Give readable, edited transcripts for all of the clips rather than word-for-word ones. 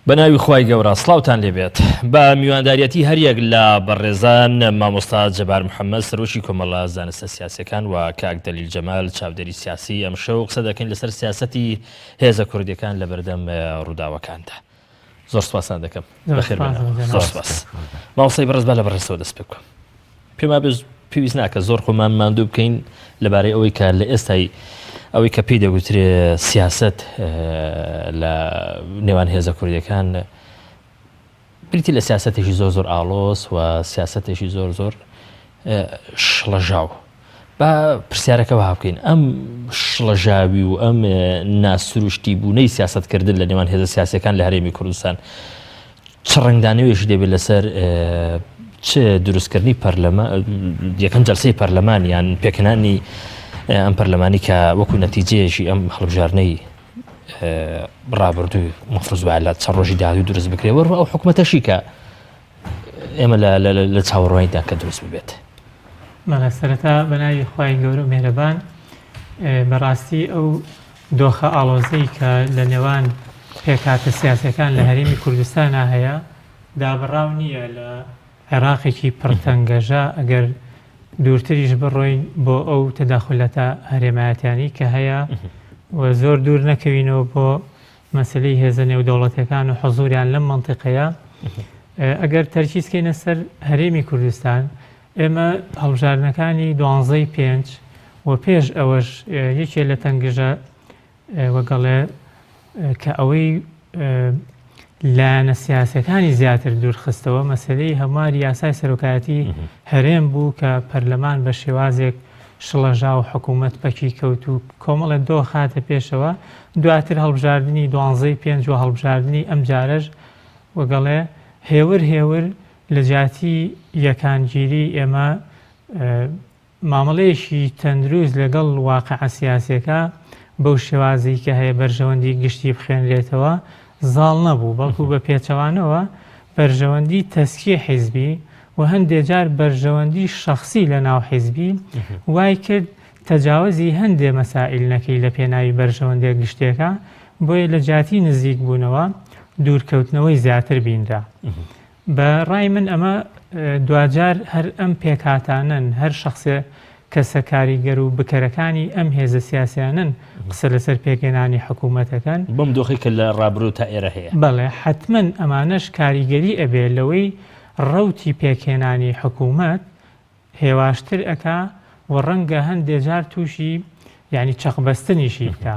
بە ناوی خوای گەورە سڵاوتان لێبێت بە میوانداریەتی هەریەک لە بەڕێزان مامۆستا جەبار محەممەد سەرۆکی کۆمەڵە زانستە سیاسەکان و کاک دەلیل جەمال چاودێری سیاسی ئەمشەو قسە دەکەین لەسەر سیاسەتی هێزە کوردیەکان لە بەردەم ڕووداوەکاندا زۆر سپاسان دەکەم بەخێر زۆر سپاس مامۆستای بەڕێز با لە بەڕێزەوە دەست پێ بکەم پێم وابێ پێویست ناکە زۆر خۆمان ماندوو بکەین لەبارەی ئەوەی کە لە ئێستای ئەوەی کە پێی دەگوترێ سیاست لە نێوان هێزە کوردیەکان بریتی لە سیاستێکی زۆر زۆر ئاڵۆز و سیاستێکی زۆر زۆر شڵەژاو با پرسیارەکە وها بکەین ئەم شڵەژاوی و ئەم ناسروشتی بوونەی سیاستکردن لە نێوان هێزە سیاسەکان لە هەرێمی کوردستان چ ڕەنگدانەوەیەکی دەبێت لەسەر چ دروستکردنی پەرلەمان یەکەم جەلسەی پەرلەمان یان پێکهێنانی ئەم پەرلەمانی کە وەکو نەتیجەیەکی ئەم هەڵبژاردنەی ڕابردوو مفروض وایە لە چەند ڕۆژی داهاتوو دروست بکرێ وەروە ئەو حکومەتەشی کە ئێمە لە چاوەڕوانیدا کە دروست ببێت. بەڵێ سەرەتا بە ناوی خوای گەورە و مێهرەبان بەڕاستی ئەو دۆخە ئاڵۆزەی کە لە نێوان پێکهاتە سیاسیەکان لە هەرێمی کوردستانا هەیە دابڕاو نییە لە عێراقێکی پڕ تەنگەژە ئەگەر دوورتریش بڕۆین بۆ ئەو تەداخولەتە هەرێمایەتیانی کە هەیە و زۆر دوور نەکەوینەوە بۆ مەسەلەی هێزە نێودەوڵەتیەکان و حزوریان لەم مەنتیقەیە ئەگەر تەرکیز کەینە سەر هەرێمی کوردستان ئێمە هەڵبژاردنەکانی دوانزەی پێنج و پێش ئەوەش یەکێ لە تەنگژە وەگەڵێ کە ئەوەی لایەنە سیاسەکانی زیاتر دوورخستەوە مەسلەی هەمواری یاسای سەرۆکایەتی هەرێم بوو کە پەرلەمان بە شێوازێک شڵەژا و حکوومەت پەکی کەوت و کۆمەڵێ دۆخ هاتە پێشەوە دواتر هەڵبژاردنی دوانزەی پێنج و هەڵبژاردنی ئەمجارەش وەگەڵێ هێور هێور لە جیاتی یەکانگیری ئێمە مامەڵەیەکی تەندروست لەگەڵ واقعە سیاسیەکە بەو شێوازەی کە هەیە بەرژەوەندی گشتی بخوێنرێتەوە زاڵ نەبوو، بەڵکو بە پێچەوانەوە بەرژەوەندی تەسکی حیزبی و هەندێ جار بەرژەوەندی شەخسی لە ناو حیزبی وای کرد تەجاوزی هەندێ مەسائیل نەکەی لە پێناوی بەرژەوەندیە گشتیەکە، بۆیە لە جیاتی نزیک بوونەوە دوورکەوتنەوەی زیاتر بینرا. بە ڕای من ئەمە دواجار هەر ئەم پێکهاتانەن، هەر شەخسێ کەسە کاریگەر و بکەرەکانی ئەم هێزە سیاسیانەن قسە لەسەر پێکهێنانی حکوومەت ئەکەن. بەم دۆخەی کە لە ڕابروو تا ئێرە هەیە. بەڵێ، حەتمەن ئەمانەش کاریگەری ئەبێ لەوەی ڕەوتی پێکهێنانی حکوومەت هێواشتر ئەکا و ڕەنگە هەندێ جار تووشی یانی چەقبەستنیشی بکا.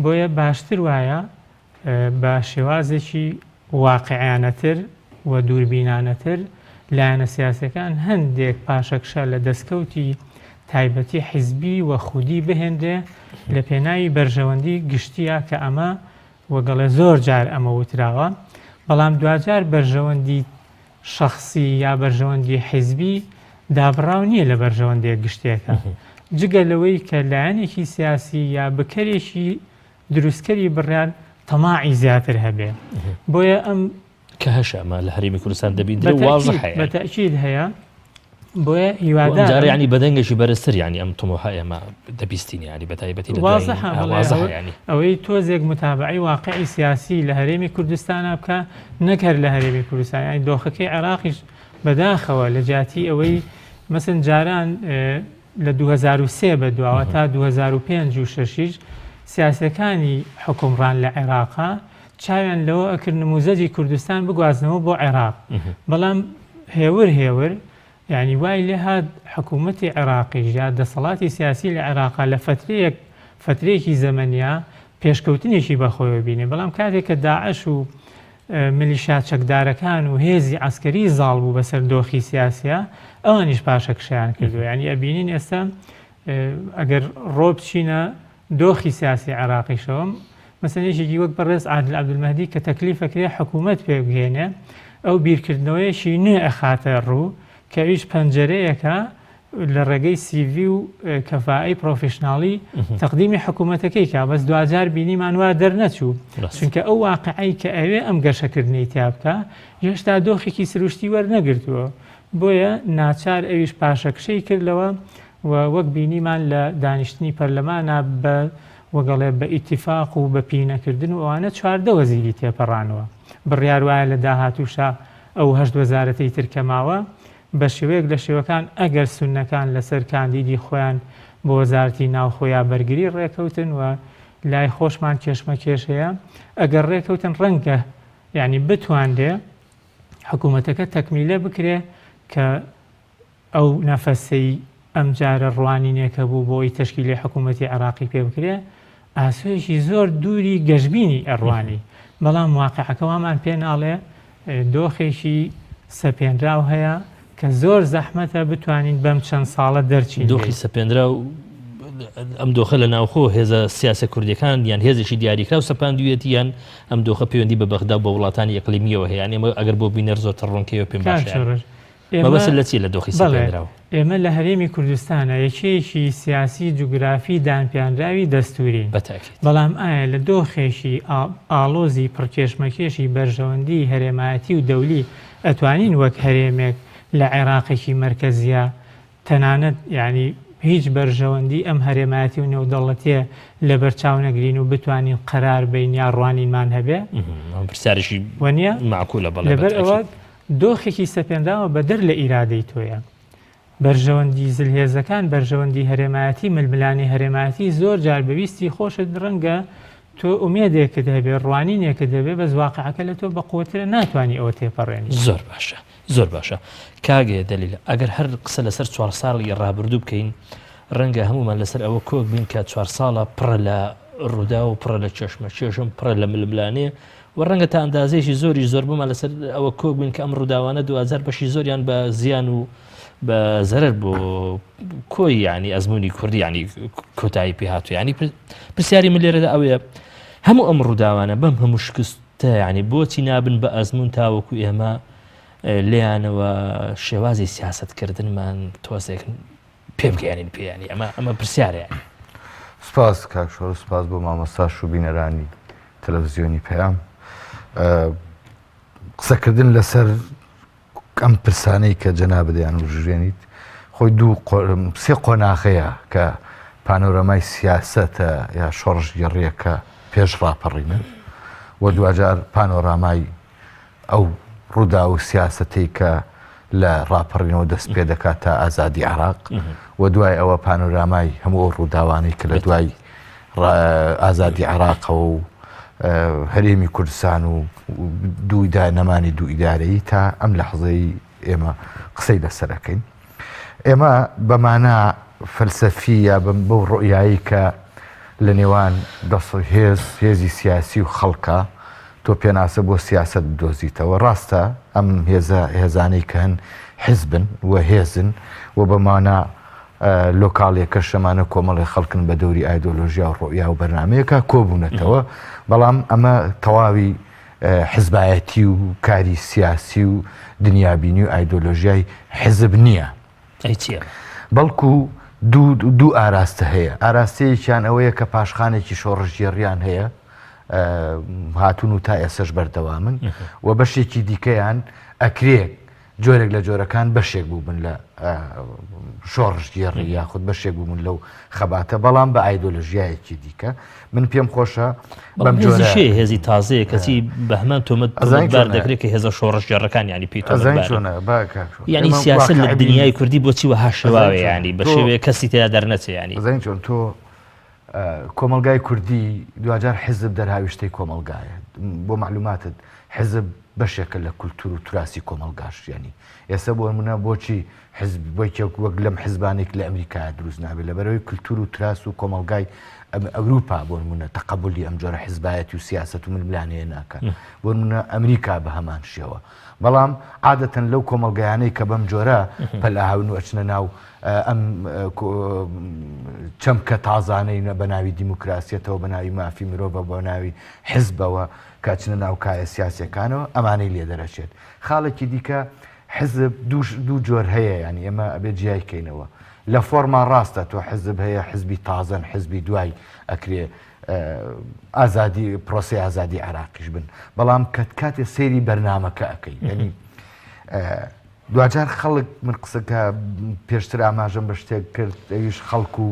بۆیە باشتر وایە بە شێوازێکی واقیعیانەتر و دووربینانەتر لایەنە سیاسیەکان هەندێک پاشەکشە لە دەستکەوتی تایبەتی حیزبی و خودی بهێنرێ لە پێناوی بەرژەوەندی گشتیە کە ئەمە وەگەڵێ زۆر جار ئەمە وتراوە بەڵام دواجار بەرژەوەندی شەخسی یا بەرژەوەندی حیزبی دابڕاو نییە لە بەرژەوەندیە گشتیەکە جگە لەوەی کە لایەنێکی سیاسی یا بکەرێکی دروستکەری بڕیار تەماعی زیاتر هەبێ بۆیە ئەم کە هەشە ئەمە لە هەرێمی کوردستان دەبیندرێ وازح هەیە بە تەئکید هەیە بۆیە هیوادارم جارێ ینی بەدەنگێکی بەرزتر ینی ئەم تموحە ئێمە دەبیستین ینی بە تایبەتی لە دوایین وازحە بڵێ وازحە ئەوە ینی ئەوەی تۆزێک متابعەی واقعی سیاسی لە هەرێمی کوردستانا بکا نەک هەر لە هەرێمی کوردستان یانی دۆخەکەی عێراقیش بەداخەوە لە جیاتی ئەوەی مەسن جاران لە 2003 بە دواوە تا 2005 و شەشیش سیاسەکانی حکومڕان لە عێراقا چاویان لەوە ئەکرد نموزەجی کوردستان بگوازنەوە بۆ عێراق بەڵام هێور هێور یعنی وای لێ هات حکوومەتی عێراقیش یا دەسەڵاتی سیاسی لە عێراقا لە فترەیەک فترەیەکی زەمەنیا پێشکەوتنێکی بەخۆیەوە بینێ بەڵام کاتێک کە داعش و میلیشیا چەکدارەکان و هێزی عەسکەری زاڵ بوو بەسەر دۆخی سیاسیا ئەوانیش پاشەکشەیان کردووە یعنی ئەبینین ئێستا ئەگەر ڕۆ بچینە دۆخی سیاسی عێراقیشەوە مەسەن یەکێکی وەک بەڕێز عادل عەبدولمەهدی کە تەکلیف ئەکرێ حکوومەت پێک بهێنێ ئەو بیرکردنەوەیەکی نوێ ئەخاتە ڕوو کە ئەویش پەنجەرەیەکە لە ڕێگەی سیڤی و کەفائەی پرۆفیشناڵی تەقدیمی حکوومەتەکەی کا بەس دواجار بینیمان وا دەرنەچوو چونکە ئەو واقعەی کە ئەوێ ئەم گەشەکردنەی تیا بکا هێشتا دۆخێکی سروشتی وەرنەگرتووە بۆیە ناچار ئەویش پاشەکشەی کرد لەوە و وەک بینیمان لە دانیشتنی پەرلەمانا بە وەگەڵێ بە ئیتیفاق و بە پینەکردن و ئەوانە 14 وەزیری تێپەڕانەوە. بڕیار وایە لە داهاتووشا ئەو هەشت وەزارەتەی تر کە ماوە بە شێوەیەک لە شێوەکان ئەگەر سوننەکان لەسەر کاندیدی خۆیان بۆ وەزارەتی ناوخۆ یا بەرگری ڕێکەوتن و لای خۆشمان کێشمەکێش هەیە ئەگەر ڕێکەوتن ڕەنگە یانی بتوانرێ حکوومەتەکە تەکمیلە بکرێ کە ئەو نەفەسەی ئەمجارە ڕوانینێک هەبوو بۆ ئەوەی تەشکیلی حکوومەتی عێراقی پێ بکرێ، ئاسۆیەکی زۆر دووری گەشبینی ئەڕوانی، بەڵام واقیعەکە وامان پێ ناڵێ، دۆخێکی سەپێنراو هەیە کە زۆر زەحمەتە بتوانین بەم چەند ساڵە دەرچین لێی. دۆخی سەپێنراو، ئەم دۆخە لە ناوخۆ هێزە سیاسە کوردیەکان یان هێزێکی دیاریکراو سەپاندویەتی یان ئەم دۆخە پەیوەندی بە بەغدا و بە وڵاتانی ئیقلیمیەوە هەیە؟ یان ئێمە ئەگەر بۆ بینەر زۆرتر ڕوونکەیەوە پێم کاک باشە. شۆڕش، ئێمە مەبەستت لە چییە لە دۆخی بەڵێ سەپێنراو؟ ئێمە لە هەرێمی کوردستانا یەکەیەکی سیاسی جوگرافی دانپیانراوی دەستوورین، بە تاکید. بەڵام ئایا لە دۆخێکی ئاڵۆزی پڕکێشمەکێشی بەرژەوەندیی هەرێمایەتی و دەولی ئەتوانین وەک هەرێمێک لە عێراقێکی مەرکەزیا تەنانەت یانی هیچ بەرژەوەندی ئەم هەرێمایەتی و نێودەوڵەتیە لەبەر چاو نەگرین و بتوانین قەرار بەین یا ڕوانینمان هەبێ؟ ئەمە پرسیارێکی وەنیە؟ مەعقولە بەڵێ بە لەبەر ئەوە تاکید. دۆخێکی سەپێنراوە بەدەر لە ئیرادەی تۆیە. بەرژەوەندی زلهێزەکان، بەرژەوەندی هەرێمایەتی، ململانێی هەرێمایەتی زۆر جار بە ویستی خۆشت ڕەنگە تۆ ئومێدێکت هەبێ، ڕوانینێکت هەبێ، بەس واقعەکە لە تۆ بەقوەترە ناتوانی ئەوە تێپەڕێنی. زۆر باشە زۆر باشە کاک دەلیل ئەگەر هەر قسە لەسەر چوار ساڵی ڕابردوو بکەین ڕەنگە هەموومان لەسەر ئەوە کۆک بین کە چوار ساڵە پڕە لە ڕووداو و پڕە لە کێشمەکێشم پڕە لە ململانێ و ڕەنگە تا ئەندازەیەکی زۆریش زۆربەمان لەسەر ئەوە کۆک بین کە ئەم ڕووداوانە دواجار بەشی زۆریان بە زیان و بە زەرەر بۆ کۆی یعنی ئەزمموی کوردی ینی کۆتایی پێ هاتو ینی پرسیاری من لێرەدا ئەوەیە هەموو ئەم ڕووداوانە بەم هەموو شکستە ینی بۆچی نابن بە ئەزمون تاوەکو ئێمە لێیانەوە شێوازی سیاستکردنمان تۆزێک پێ بگەیەنین پێیانی ئەمە ئەمە پرسیارە یانی. سپاس کاک شۆڕ سپاس بۆ مامۆستاش و بینەرانی تەلەڤزیۆنی پەیام قسەکردن لەسەر ئەم پرسانەی کە جەنابت دەیان وژێنیت خۆی دوو سێ قۆناغەیە کە پانۆرامای سیاسەتە یا شۆڕشگێڕیەکە پێش ڕاپەڕینە و دواجار پانۆرامای ئەو ڕووداو و سیاسەتەی کە لە ڕاپەڕینەوە دەست پێ دەکات تا ئازادی عێراق و دوای ئەوە پانۆرامای هەموو ئەو ڕووداوانەی کە لە دوای ئازادی عێراقەوە و هەرێمی کوردستان و دوودا نەمانی دوو ئیدارەیی تا ئەم لەحزەی ئێمە قسەی لەسەرەکەین. ئێمە بە مانا فەلسەفی یا بەو ڕوئیایی کە لە نێوان دەس هێز هێزی سیاسی و خەڵکە تۆ پێناسە بۆ سیاسەت بدۆزیتەوە ڕاستە ئەم هێزە هێزانەی کە هەن حزبن و هێزن و بە مانا لۆکاڵیەکە شەمانە کۆمەڵی خەڵکن بە دەوری ئایدۆلۆژیا و ڕۆیا و بەرنمەیەکە کۆبوونەتەوە بەڵام ئەمە تەواوی حزبایەتی و کاری سیاسی و دنیابینی و ئایدۆلۆژیای حزب نییە. ئەی چییە؟ بەڵکو دوو ئاراستە هەیە، ئاراستەیەکیان ئەوەیە کە پاشخانێکی شۆڕشگێڕیان هەیە، هاتوون و تا ئێسەش بەردەوامن و بەشێکی دیکەیان ئەکرێ جۆرێک لە جۆرەکان بەشێک بووبن لە شۆڕشگێڕی یاخود بەشێک بوون لەو خەباتە بەڵام بە ئایدۆلۆژیایەکی دیکە من پێم خۆشە بەم جۆرە هێزی تازەیە کەچی بە هەمان تۆمەت بار دەکرێت کە هێزە شۆڕشگێڕەکان ینی پێی ینی سیاست لە دنیای کوردی بۆچی وەها شێواوە ینی بە شێوەیە کەسی تێدا دەرنەچێ ینی زین چۆن تۆ کۆمەڵگای کوردی دواجار حیزب دەرهاویشتەی کۆمەڵگایە. بۆ مەعلوماتت حیزب بەشێکە لە کولتور و توراسی کۆمەڵگاش یانی ئێستا بۆ نمونە بۆچی حیزب یەکێک وەک لەم حیزبانێک لە ئەمریکا دروست نابێت لەبەرەوەی کولتور و تراس و کۆمەڵگای ئەوروپا بۆ نمونە تەقەبولی ئەم جۆرە حیزبایەتی و سیاسەت و ململانێیە ناکات بۆ نمونە ئەمریکا بە هەمان شێوە بەڵام عادەتەن لەو کۆمەڵگایانەی کە بەم جۆرە پەل ئەهاون و ئەچنە ناو ئەم چەمکە تازانەی بە ناوی دیموکراسیەتەوە بە ناوی مافی مرۆڤە بە ناوی حزبەوە کە ئەچنە ناو کایە سیاسیەکانەوە ئەمانەی لێ دەرەچێت خاڵێکی دیکە حزب دوو جۆر هەیە ینی ئێمە ئەبێ جیای کەینەوە لە فۆرما ڕاستە تۆ حزب هەیە حزبی تازەن حزبی دوای ئەکرێ ئازادی پرۆسی ئازادی عراقیش بن بەڵام کە کاتێ سەیری بەرنمەکە ئەەکەی ینی دواجار خەڵک من قسەکە پێشتر ئاماژەم بە شتێک کرد ئەویش خەڵک و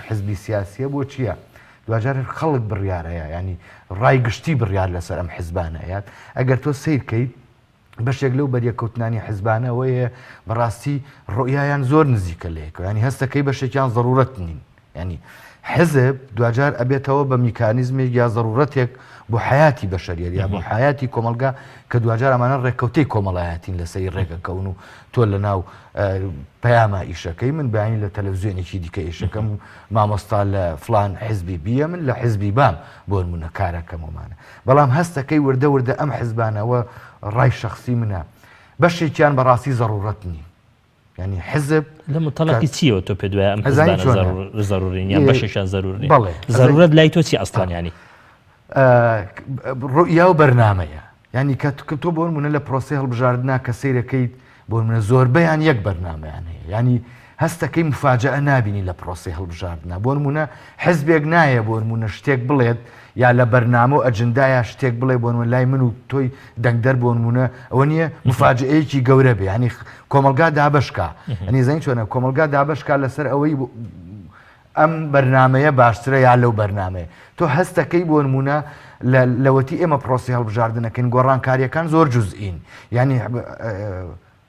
حزبی سیاسیە بۆ چییە؟ دواجار خەڵک بڕیارەیە ینی ڕای گشتی بڕیار لەسەر ئەم حزبانە ئەیات ئەگەر تۆ سەیر کەیت بەشێک لەو بەریەککەوتنانی حزبانە ئەوەیە بەڕاستی ڕۆیایان زۆر نزیکە لە یەکەوە ینی هەستەکەی بەشێکیان زەرورەت نین ینی حزب دواجار ئەبێتەوە بە میکانیزمێک یا زەرورەتێک بۆ حیاتی بەشەریەت یا بۆ حیاتی کۆمەلگا کە دواجار ئەمانە ڕێککەوتەی کۆمەڵایەتین لەسەری ڕێگەکەون و تۆ لە ناو پەیاما ئیشەکەی من بەیانی لە تەلەڤزیۆنێکی دیکە ئیشەکەم مامۆستا لە فلان حزبی بیە من لە حزبی بام بۆ نمونە کارەکەمەمانە بەڵام هەستەکەی وردە وردە ئەم حزبانەوە ڕای شخصی منە بەشێکیان بەڕاستی زەڕوڕەت نین ینی حزب لە متەڵقی چیەوە تۆ پێ دوای ئەم حزبانە زەڕورین یان بەشێکیان زەرور نین بەڵێ زەرورەت لای تۆ چی ئەسڵان ینی ڕوئیا و بەرنمەیە یانی کە تۆ بۆ نمونە لە پرۆسەی هەڵبژاردنا کە سەیرەکەیت بۆ نمونە زۆربەیان یەک بەرنامەیان هەیە یانی هەستەکەی مفاجئە نابینی لە پرۆسەی هەڵبژاردنا بۆ نمونە حزبێک نایە بۆ نمونە شتێک بڵێت یا لە بەرنامە و ئەجندایا شتێک بڵێ بۆ نمونە لای من و تۆی دەنگدەر بۆ نمونە ئەوە نییە مفاجئەیەکی گەورە بێ ینی کۆمەلگا دابشکا ئەنی زەین چۆنە کۆمەلگا دابشکا لەسەر ئەوەی ئەم بەرنامەیە باشترە یا لەو بەرنامەیە؟ تۆ هەستەکەی بۆ نموونە لە لەوەتی ئێمە پرۆسەی هەڵبژاردنەکەین گۆڕانکارییەکان زۆر جوزئین یانی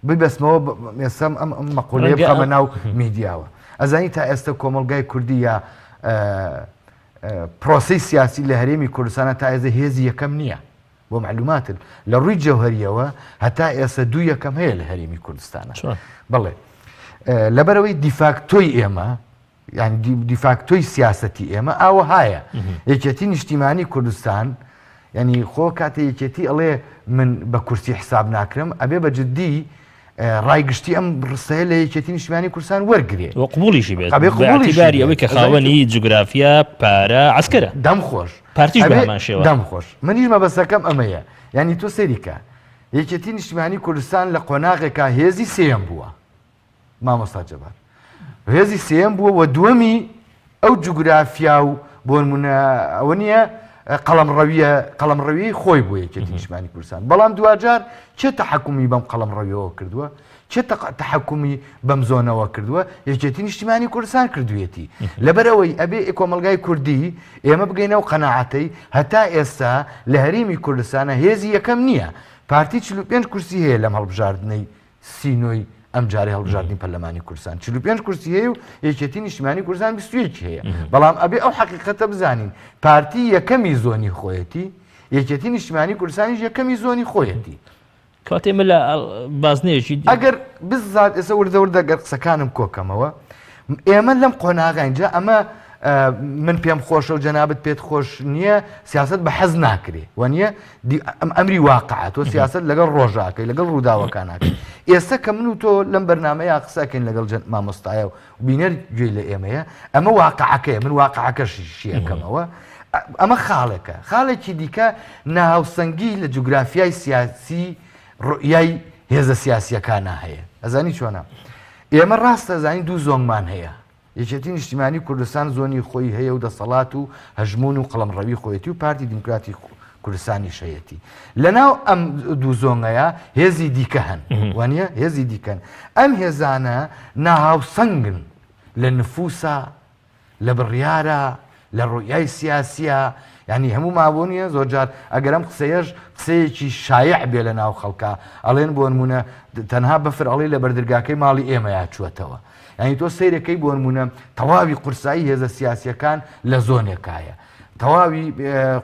ببەستمەوە ئێستا ئەم ئەم مەقولەیە ڕەنگە بخەمە ناو میدیاوە ئەزانی تا ئێستا کۆمەڵگای کوردی یا پرۆسەی سیاسی لە هەرێمی کوردستانە تا ئێستا هێزی یەکەم نییە بۆ معلوماتت لە ڕووی جەوهەریەوە هەتا ئێستا دوو یەکەم هەیە لە هەرێمی کوردستانە بڵێ لەبەرەوەی دیفاکتۆی ئێمە یان دیفاکتۆی سیاستی ئێمە ئاوەهایە یەکێتی نیشتیمانی کوردستان ینی خۆ کاتێ یەکێتی ئەڵێ من بە کورسی حساب ناکرم ئەبێ بە جددی ڕای گشتی ئەم ڕستەیە لە یەکێتی نیشتمانی کوردستان وەرگێ و قبوڵیشی بێت ئەبێ قبوڵیشی ئەوەی کە خاوەنی جوگرافیا پارە عسکەرە دەم خۆش پارتیش بە هەمان شێوە. دەم خۆش منیش مەبەستەکەم ئەمەیە یانی تۆ سەیری کە یەکێتی نیشتیمانی کوردستان لە قۆناغێکا هێزی سێیەم بووە مامۆستا جەبار هێزی سێیەم بووە و دووەمی ئەو جوگرافیا و بۆ نمونە ئەوە نییە قەڵەمڕەویە قەڵەمڕەویی خۆی بۆ یەکێتی نیشتمانی کوردستان بەڵام دواجار چێ تەحکومی بەم قەڵەمڕەویەوە کردووە چ تەحەکومی بەم زۆنەوە کردووە؟ یەکێتی نیشتیمانی کوردستان کردوویەتی. لەبەرئەوەی ئەبێ کۆمەڵگای کوردی ئێمە بگەینە ئەو قەناعەتەی هەتا ئێستا لە هەرێمی کوردستانا هێزی یەکەم نییە. پارتی 45 کورسی هەیە لەم هەڵبژاردنەی سی نۆی ئەمجارەی هەڵبژاردنی پەرلەمانی کوردستان 45 کورسی هەیە و یەکێتی نیشتیمانی کوردستان 21 هەیە. بەڵام ئەبێ ئەو حەقیقەتە بزانین پارتی یەکەمی زۆنی خۆیەتی، یەکێتی نیشتیمانی کوردستانیش یەکەمی زۆنی خۆیەتی. کەواتە ئێمە لە بازنەیەکی ئەگەر بزات ئێستا وردە وردە گەر قسەکانم کۆکەمەوە ئێمە لەم قۆناغین جا ئەمە من پێم خۆشە و جەنابت پێت خۆش نییە سیاست بە حەز ناکرێ وە نییە ئەم ئەمری واقعە تۆ سیاست لەگەڵ ڕۆژاکەی لەگەڵ ڕووداوەکاناکەی ئێستا کە من و تۆ لەم بەرنمەیە قسەکەین لەگەڵ مامۆستایە و بینەر گوێی لە ئێمەیە ئەمە واقعەکەیە من واقعەکەشی شیەکەمەوە ئەمە خاڵێکە خاڵێکی دیکە ناهاوسەنگی لە جوگرافیای سیاسی ڕوئیای هێزە سیاسیەکانە هەیە ئەزانی چۆنە ئێمە ڕاستە زانی دوو زۆنگمان هەیە یەکێتی نیشتیمانی کوردستان زۆنی خۆی هەیە و دەسەڵات و هەژمون و قەڵەمڕەوی خۆیەتی و پارتی دیموکراتی کوردستانیش هەیەتی لەناو ئەم دوو زۆنگەیە هێزی دیکە هەن وانە هێزی دیکەن ئەم هێزانە ناهاوسەنگن لە نفوسا لە بڕیارە لە ڕوئیای سیاسیە یعنی هەموو مابوو نییە زۆر جار ئەگەر ئەم قسەیەش قسەیەکی شایع بێ لە ناو خەڵکە ئەڵێن بۆ نمونە تەنها بەفر ئەڵێ لە بەردرگاکەی ماڵی ئێمەیا چووەتەوە یعنی تۆ سەیرەکەی بۆ نمونە تەواوی قورسایی هێزە سیاسیەکان لە زۆنێکایە تەواوی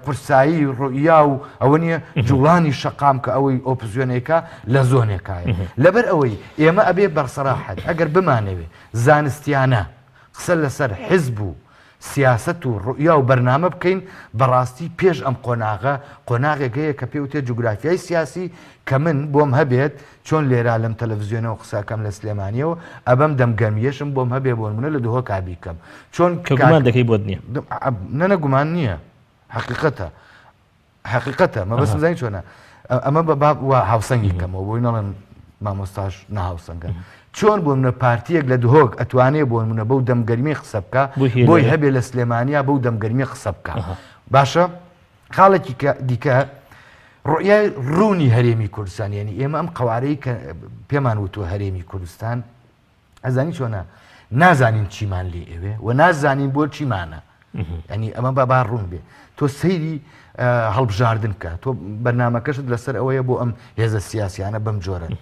قورسایی ڕوئیا و ئەوە نییە جوڵانی شەقام کە ئەوەی ئۆپزیۆنێکە لە زۆنێکایە لەبەر ئەوەی ئێمە ئەبێ بەرسەراحەت ئەگەر بمانەوێ زانستیانە قسە لەسەر حزب و سیاسەت و ڕوئیا و بەرنامە بکەین، بەڕاستی پێش ئەم قۆناغە، قۆناغێک هەیە کە پێی وترێت جوگرافیای سیاسی کە من بۆم هەبێت چۆن لێرە لەم تەلەفزیۆنەوە قسە ئەکەم لە سلێمانیەوە ئەبەم دەم گەرمیەشم بۆم هەبێ بۆ نمونە لە دهۆکا بیکەم چۆن کە گومان دەکەی بۆت نییە. نە نە گومان نییە حەقیقەتە. حەقیقەتە مەبەستم زانی چۆنە ئەمە بە با وا هاوسەنگی کەمەوە بۆی نەڵێن مامۆستاش ناهاوسەنگە چۆن بۆ منە پارتیەک لە دهۆک ئەتوانێ بۆ منە بەو دەمگەرمی قسە بکە بۆی هەبێ لە سلێمانیا بەو دەمگەرمی قسە بکە باشە خاڵێکی دیکە ڕۆیای ڕوونی هەرێمی کوردستان یعنی ئێمە ئەم قوارەی کە پێمان وتووە هەرێمی کوردستان ئەزانی چۆنە نازانین چیمان لێ ئەوێ و نازانین بۆ چیمانە. ینی ئەمە بە با ڕوون بێ تۆ سەیری هەڵبژاردن بکە تۆ بەرنمەکەشت لەسەر ئەوەیە بۆ ئەم هێزە سیاسیانە بەم جۆرن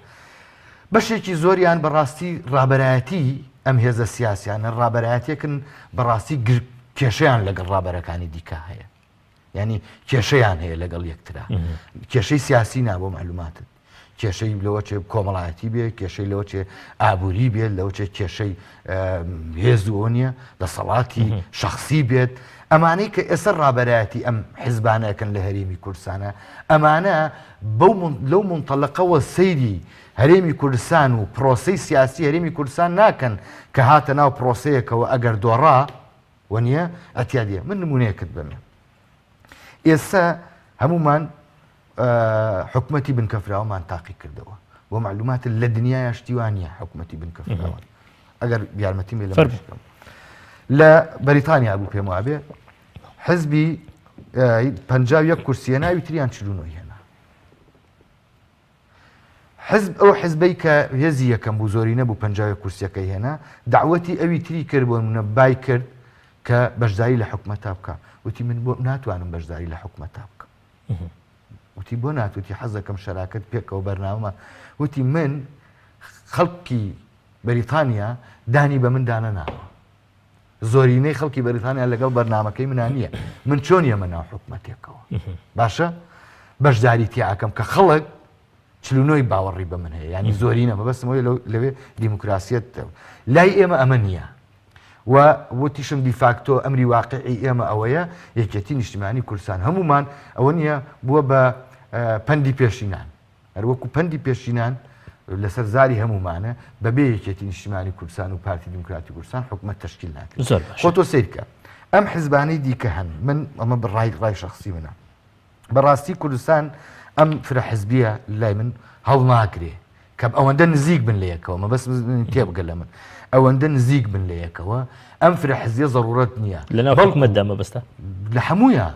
بەشێکی زۆریان بەڕاستی ڕابەرایەتی ئەم هێزە سیاسیانە ڕابەرایەتێکن بەڕاستی کێشیان لەگەڵ ڕابەرەکانی دیکە هەیە ینی کێشەیان هەیە لەگەڵ یەکترا کێشەی سیاسی نا بۆ معلوماتت کێشەی لەوە چێ کۆمەڵایەتی بێ کێشەی لەوە چێ ئابووری بێت لەوە چێ کێشەی هێز و نییە دەسەڵاتی شخصی بێت ئەمانەی کە ئێستا ڕابەرایەتی ئەم حزبانەکەن لە هەرێمی کوردستانە ئەمانە لەو منتەلقەوە سەیری هەرێمی کوردستان و پرۆسی سیاسی هەرێمی کوردستان ناکەن کە هاتە ناو پرۆسەیەکەوە ئەگەر دۆڕا وەنیە ئەتیادیە من نمونەیەکت بەمێ ئێستا هەمومان حکومەتی بنکەفراوەمان تاقی کردەوە بۆ معلومات لە دنیاە شتیوان نیە حکومەتی بنکەفراوە ئەگەر یارمەتی لە لە بەریتانیا بوو پێم وابێ حزبی 51 کورسیە ناوی تریان چلونۆ هێنا حزب ئەو حزبەی کە هێزی یەکەم بوو زۆرینە بوو 51 کورسیەکەی هێنا داوەتی ئەوی تری کرد بۆ منە بای کرد کە بەشداری لە حکومەتا بکە وتی من بۆ ناتوانم بەشداری لە حکومەتا بکەم وتی بۆ ناتوتی حەزەکەم شەراکەت پێکەوە بەرنامە وتی من خەڵکی بەریتانیا دانی بە من دانەناوە زۆرینەی خەڵکی بەریتانیا لەگەڵ بەرنمەکەی منە نییە من چۆن یەمە ناو حکومەتێکەوە باشە بەشداری تیاکەم کە خەڵک چلونۆی باوەڕی بە من هەیە ینی زۆرینە مەبەستمەوەی لەوێ دیموکراسیەت لای ئێمە ئەمە نییە و وتیشم دیفاکتۆ ئەمری واقعی ئێمە ئەوەیە یەکێتی نیشتیمانی کوردستان هەموومان ئەوە نییە بووە بە پەندی پێشینان هەروەکو پەندی پێشینان لەسەر زاری هەمومانە بەبێ یەکێتی نیشتیمانی کوردستان و پارتی دیموکراتی کوردستان حکومت تشکیل ناکرێت زۆر باشە. خۆ تۆ سەیرکە ئەم حزبانەی دیکە هەن من ئەمە بڕای ڕای شخصی منە بەڕاستی کوردستان ئەم فرە حزبیە لای من هەڵناگرێ کە ئەوەندە نزیک بن لە یەکەوە مەبەست تێبگە لە من ئەوەندە نزیک بن لە یەکەوە ئەم فرە حزبیە زەڕورەت نییە لە ناو حکومەتدا مەبەستە لە هەموویان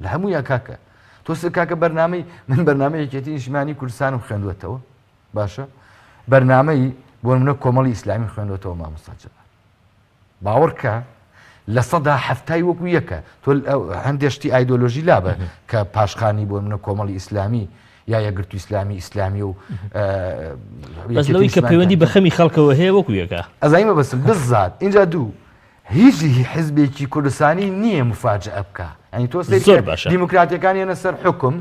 لە هەموویان کاکە تۆ کاکە بەرنامەی من بەرنامەی یەکێتی نیشتمانی کوردستانم خوێندوەتەوە باشە بەرنامەی بۆ منە کۆمەڵی ئیسلامی خوێندوەتەوە مامۆستا جەبار باوەڕکە 70% وەکو یەکە تۆ هەندێک شتی ئایدۆلۆژی لابە کە پاشخانی بۆ منە کۆمەڵی ئیسلامی یا یەکگرتوو ئیسلامی ئیسلامی و بەس لەوەی کە پەیوەندی بە خەمی خەڵکەوە هەیە وەکو یەکە. ئەزانی مەبەستم بزات ئینجا دوو هیچ حزبێکی کوردستانی نییە مفاجئە بکە ئەنی تۆ سەیر زۆر باشە. دیموکراتەکان یەنە سەر حکم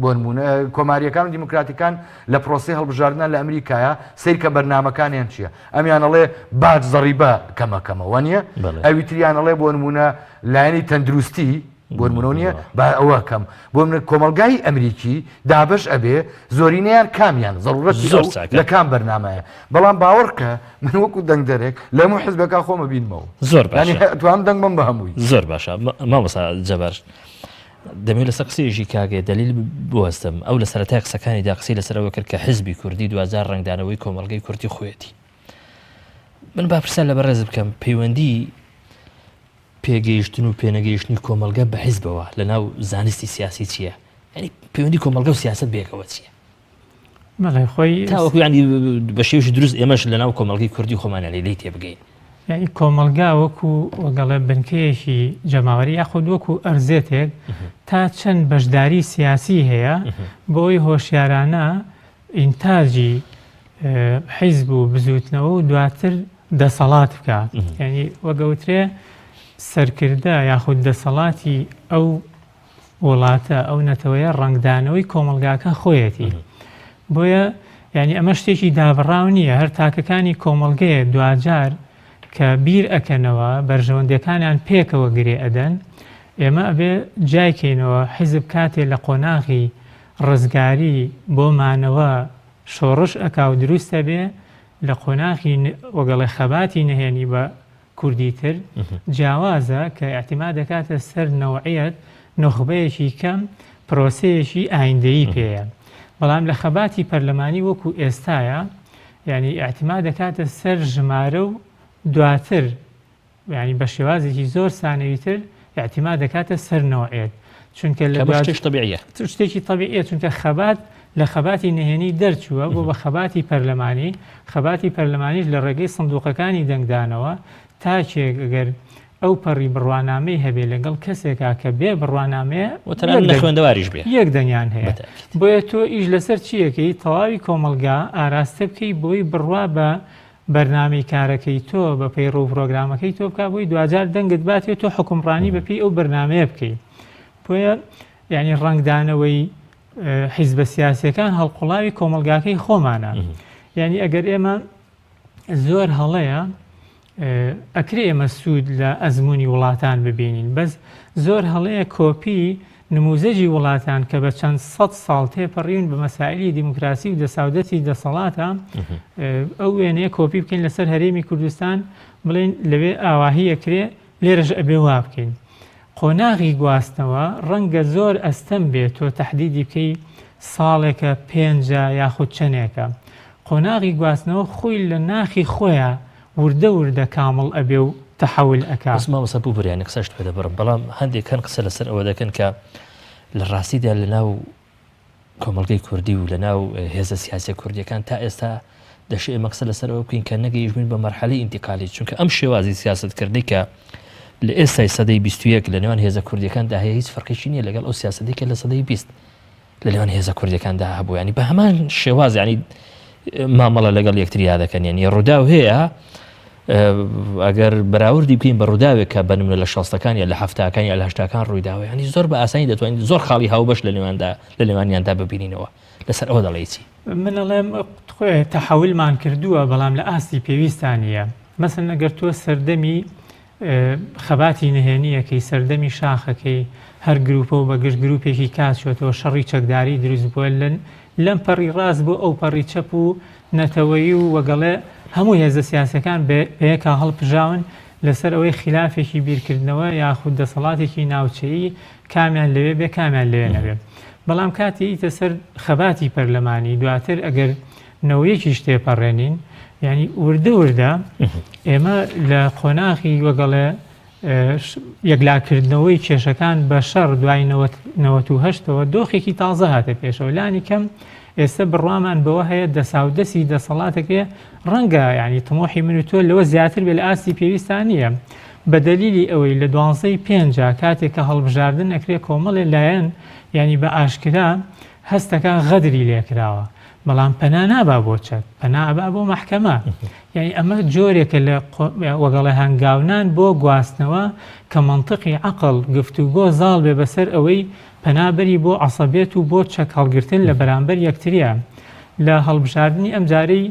بۆ نمونە کۆماریەکان و دیموکراتەکان لە پرۆسی هەڵبژاردنە لە ئەمریکایە سیرکە بەرنمەکانیان چییە ئەمیان ئەڵێ باج زەڕیبە کەمەکەمە وانە ئەوی تریان ئەڵێ بۆ نمونە لایەنی تەندروستی بۆ نمونە نییە با ئەوە کەم بۆ منە کۆمەلگای ئەمریکی دابش ئەبێ زۆرینەیان کامیان زەڕورەتی زۆر چاکە. لە کام بەرنمەیە بەڵام باوەڕکە من وەکو دەنگدەرێک لە هەموو حزبەکە خۆمە بینمەوە زۆر باشە توام دەنگ بم بە هەمووی زۆر باشە مامۆستا جەبار دەمەوێت لەسەر قسەیەکی کاک دەلیل بوەستم ئەو لە سەرەتای قسەکانیدا قسەی لەسەرەوە کرد کە حزبی کوردی دواجار ڕەنگدانەوەی کۆمەڵگەی کوردی خۆیەتی من با پرسیار لە بەڕێز بکەم پەیوەندی پێگەیشتن و پێنەگەیشتنی کۆمەڵگە بە حزبەوە لە ناو زانستی سیاسی چییە؟ یعنی پەیوەندی کۆمەڵگە و سیاست بێکەوە چییە؟ بەڵێ خۆی تاوەکو ینی بە شێوەیەکی دروست ئێمەش لە ناو کۆمەڵگەی کوردی خۆمانە لێی لێی تێبگەین. یعنی کۆمەڵگا وەکو وەگەڵێ بنکەیەکی جەماوەری یاخود وەکو ئەرزێتێک تا چەند بەشداری سیاسی هەیە بۆی هۆشیارانە ئینتاجی حیزب و بزوتنەوە و دواتر دەسەڵات بکە یعنی وەگەوترێ سەرکردە یاخود دەسەڵاتی ئەو وڵاتە، ئەو نەتەوەیە ڕەنگدانەوەی کۆمەڵگاکە خۆیەتی. بۆیە یانی ئەمە شتێکی دابڕاو نییە، هەر تاکەکانی کۆمەڵگەیە دواجار کە بیر ئەکەنەوە بەرژەوەندیەکانیان پێکەوە گرێ ئەدەن، ئێمە ئەبێ جیای کەینەوە حیزب کاتێ لە قۆناغی ڕزگاری بۆ مانەوە شۆڕش ئەکا و دروست ئەبێ، لە قۆناغی وەگەڵێ خەباتی نهێنی بە کوردی تر جیاوازە کە ئیعتیماد دەکاتە سەر نەوعیەت نوخبەیەکی کەم پرۆسەیەکی ئایندەیی پێیە بەڵام لە خەباتی پەرلەمانی وەکو ئێستاە یعنی ئیعتیماد دەکاتە سەر ژمارە و دواتر یعنی بە شێوازێکی زۆر سانەویتر ئیعتیماد دەکاتە سەر نەوعیەت چونکە لە شتێکی تەبیعیە شتێکی تەبیعیە چونکە خەبات لە خەباتی نهێنی دەرچووە بۆ بە خەباتی پەرلەمانی، خەباتی پەرلەمانیش لە ڕێگەی سندوقەکانی دەنگدانەوە تاکێک گەر ئەو پەڕی بڕوانامەی هەبێ لەگەڵ کەسێکا کە بێ بڕوانامەیە و تەنانەت نەخوێندەواریش بێ یەک دەنگیان هەیە. بەتاکید. بۆیە تۆ ئیش لەسەر چی ئەکەی؟ تەواوی کۆمەڵگا ئاراستە بکەی بۆی بڕوا بە بەرنامەی کارەکەی تۆ، بە پەیڕەو و پرۆگرامەکەی تۆ بکا بۆی دواجار دەنگت باتێ و تۆ حوکمڕانی بە پێی ئەو بەرنامەیە بکەی. بۆیە یانی ڕەنگدانەوەی حیزبە سیاسیەکان هەڵقوڵاوی کۆمەڵگاکەی خۆمانە. یانی ئەگەر ئێمە زۆر هەڵەیە ئەکرێ ئێمە سوود لە ئەزموونی وڵاتان ببینین بەس زۆر هەڵەیە کۆپی نموزەجی وڵاتان کە بە چەند سەد ساڵ تێپەڕیون بە مەسائلی دیموکراسی و دەساودەستی دەسەڵاتە ئەو وێنەیە کۆپی بکەین لەسەر هەرێمی کوردستان بڵێن لەوێ ئاواهی ئەکرێ لێرەش ئەبێ وا بکەین. قۆناغی گواستنەوە ڕەنگە زۆر ئەستەم بێت تۆ تەحدیدی بکەی ساڵێکە، پێنجە یاخود چەنێکە. قۆناغی گواستنەوە خۆی لە ناخی خۆیا وردە وردە کامڵ ئەبێ و تەحەول ئەکا. بەس مامۆستا ببورە یانی قسەشت پێ دەبڕم بەڵام هەندێک هەن قسە لەسەر ئەوە دەکەن کە لە ڕاستیدا لە ناو کۆمەڵگەی کوردی و لەناو هێزە سیاسیە کوردیەکان تا ئێستا دەشێ ئێمە قسە لەسەر ئەوە بکەین کە نەگەیشتین بە مەرحەلەی ئینتیقالی چونکە ئەم شێوازی سیاسەتکردنەی کە لە ئێستای سەدەی 21 لە نێوان هێزە کوردیەکاندا هەیە هیچ فەرقێکی نییە لەگەڵ ئەو سیاسەتی کە لە سەدەی 20 لە نێوان هێزە کوردیەکاندا هەبوو ینی بە هەمان شێواز ینی مامەڵە لەگەڵ یەکتریا دەکەن یعنی ڕووداو هەیە ئەگەر بەراوردی بکەین بە ڕووداوێک کە بە نمونە لە شەستەکان یا لە حەفتاکان یا لە هەشتاکان ڕوویداوە یانی زۆر بە ئاسانی دەتوانین زۆر خاڵی هاوبەش لە نێواندا لە نێوانیاندا ببینینەوە لەسەر ئەوە دەڵێی چی؟ من ئەڵێم تەحەولمان کردووە بەڵام لە ئاستی پێویستا نییە مەسەن ئەگەر تۆ سەردەمی خەباتی نهێنییەکەی سەردەمی شاخەکەی هەر گروپە و بە گشت گروپێکی کاچۆتەوە شەڕی چەکداری دروست بووە لەم پەڕی ڕاست بۆ ئەو پەڕی چەپ و نەتەوەیی و وەگەڵێ هەموو هێزە سیاسیەکان بەیەکا هەڵپژاون لەسەر ئەوەی خیلافێکی بیرکردنەوە یاخود دەسەڵاتێکی ناوچەیی کامیان لەوێ بێ کامیان لەوێ نەبێ بەڵام کاتی ئیتە سەر خەباتی پەرلەمانی دواتر ئەگەر نەوەیەکیش تێپەڕێنین یعنی وردە وردە ئێمە لە قۆناغی وەگەڵێ یەکلاکردنەوەی کێشەکان بە شەڕ دوای 98ەوە دۆخێکی تازە هاتە پێشەوە لانی کەم ئێستا بڕوامان بەوە هەیە دەساودەسی دەسەڵاتەکەی ڕەنگە ینی تمۆحی من و تۆ لەوە زیاتر بێ لە ئاستی پێویستان نییە بە دەلیلی ئەوەی لە دوانزەی پێنجا کاتێک کە هەڵبژاردن ئەکرێ کۆمەڵێ لایەن ینی بە ئاشکرا هەستەکە غەدری لێکراوە بەڵام پەنا نابا بۆ چەک پەنا ئەبا بۆ مەحکەمە یعنی ئەمە جۆرێکە لە وەگەڵێ هەنگاونان بۆ گواستنەوە کە مەنتقی عەقڵ گفتوگۆ زاڵ بێ بەسەر ئەوەی پەنا بەری بۆ عەسەبێت و بۆ چەک هەڵگرتن لە بەرامبەر یەکتریە لە هەڵبژاردنی ئەمجارەی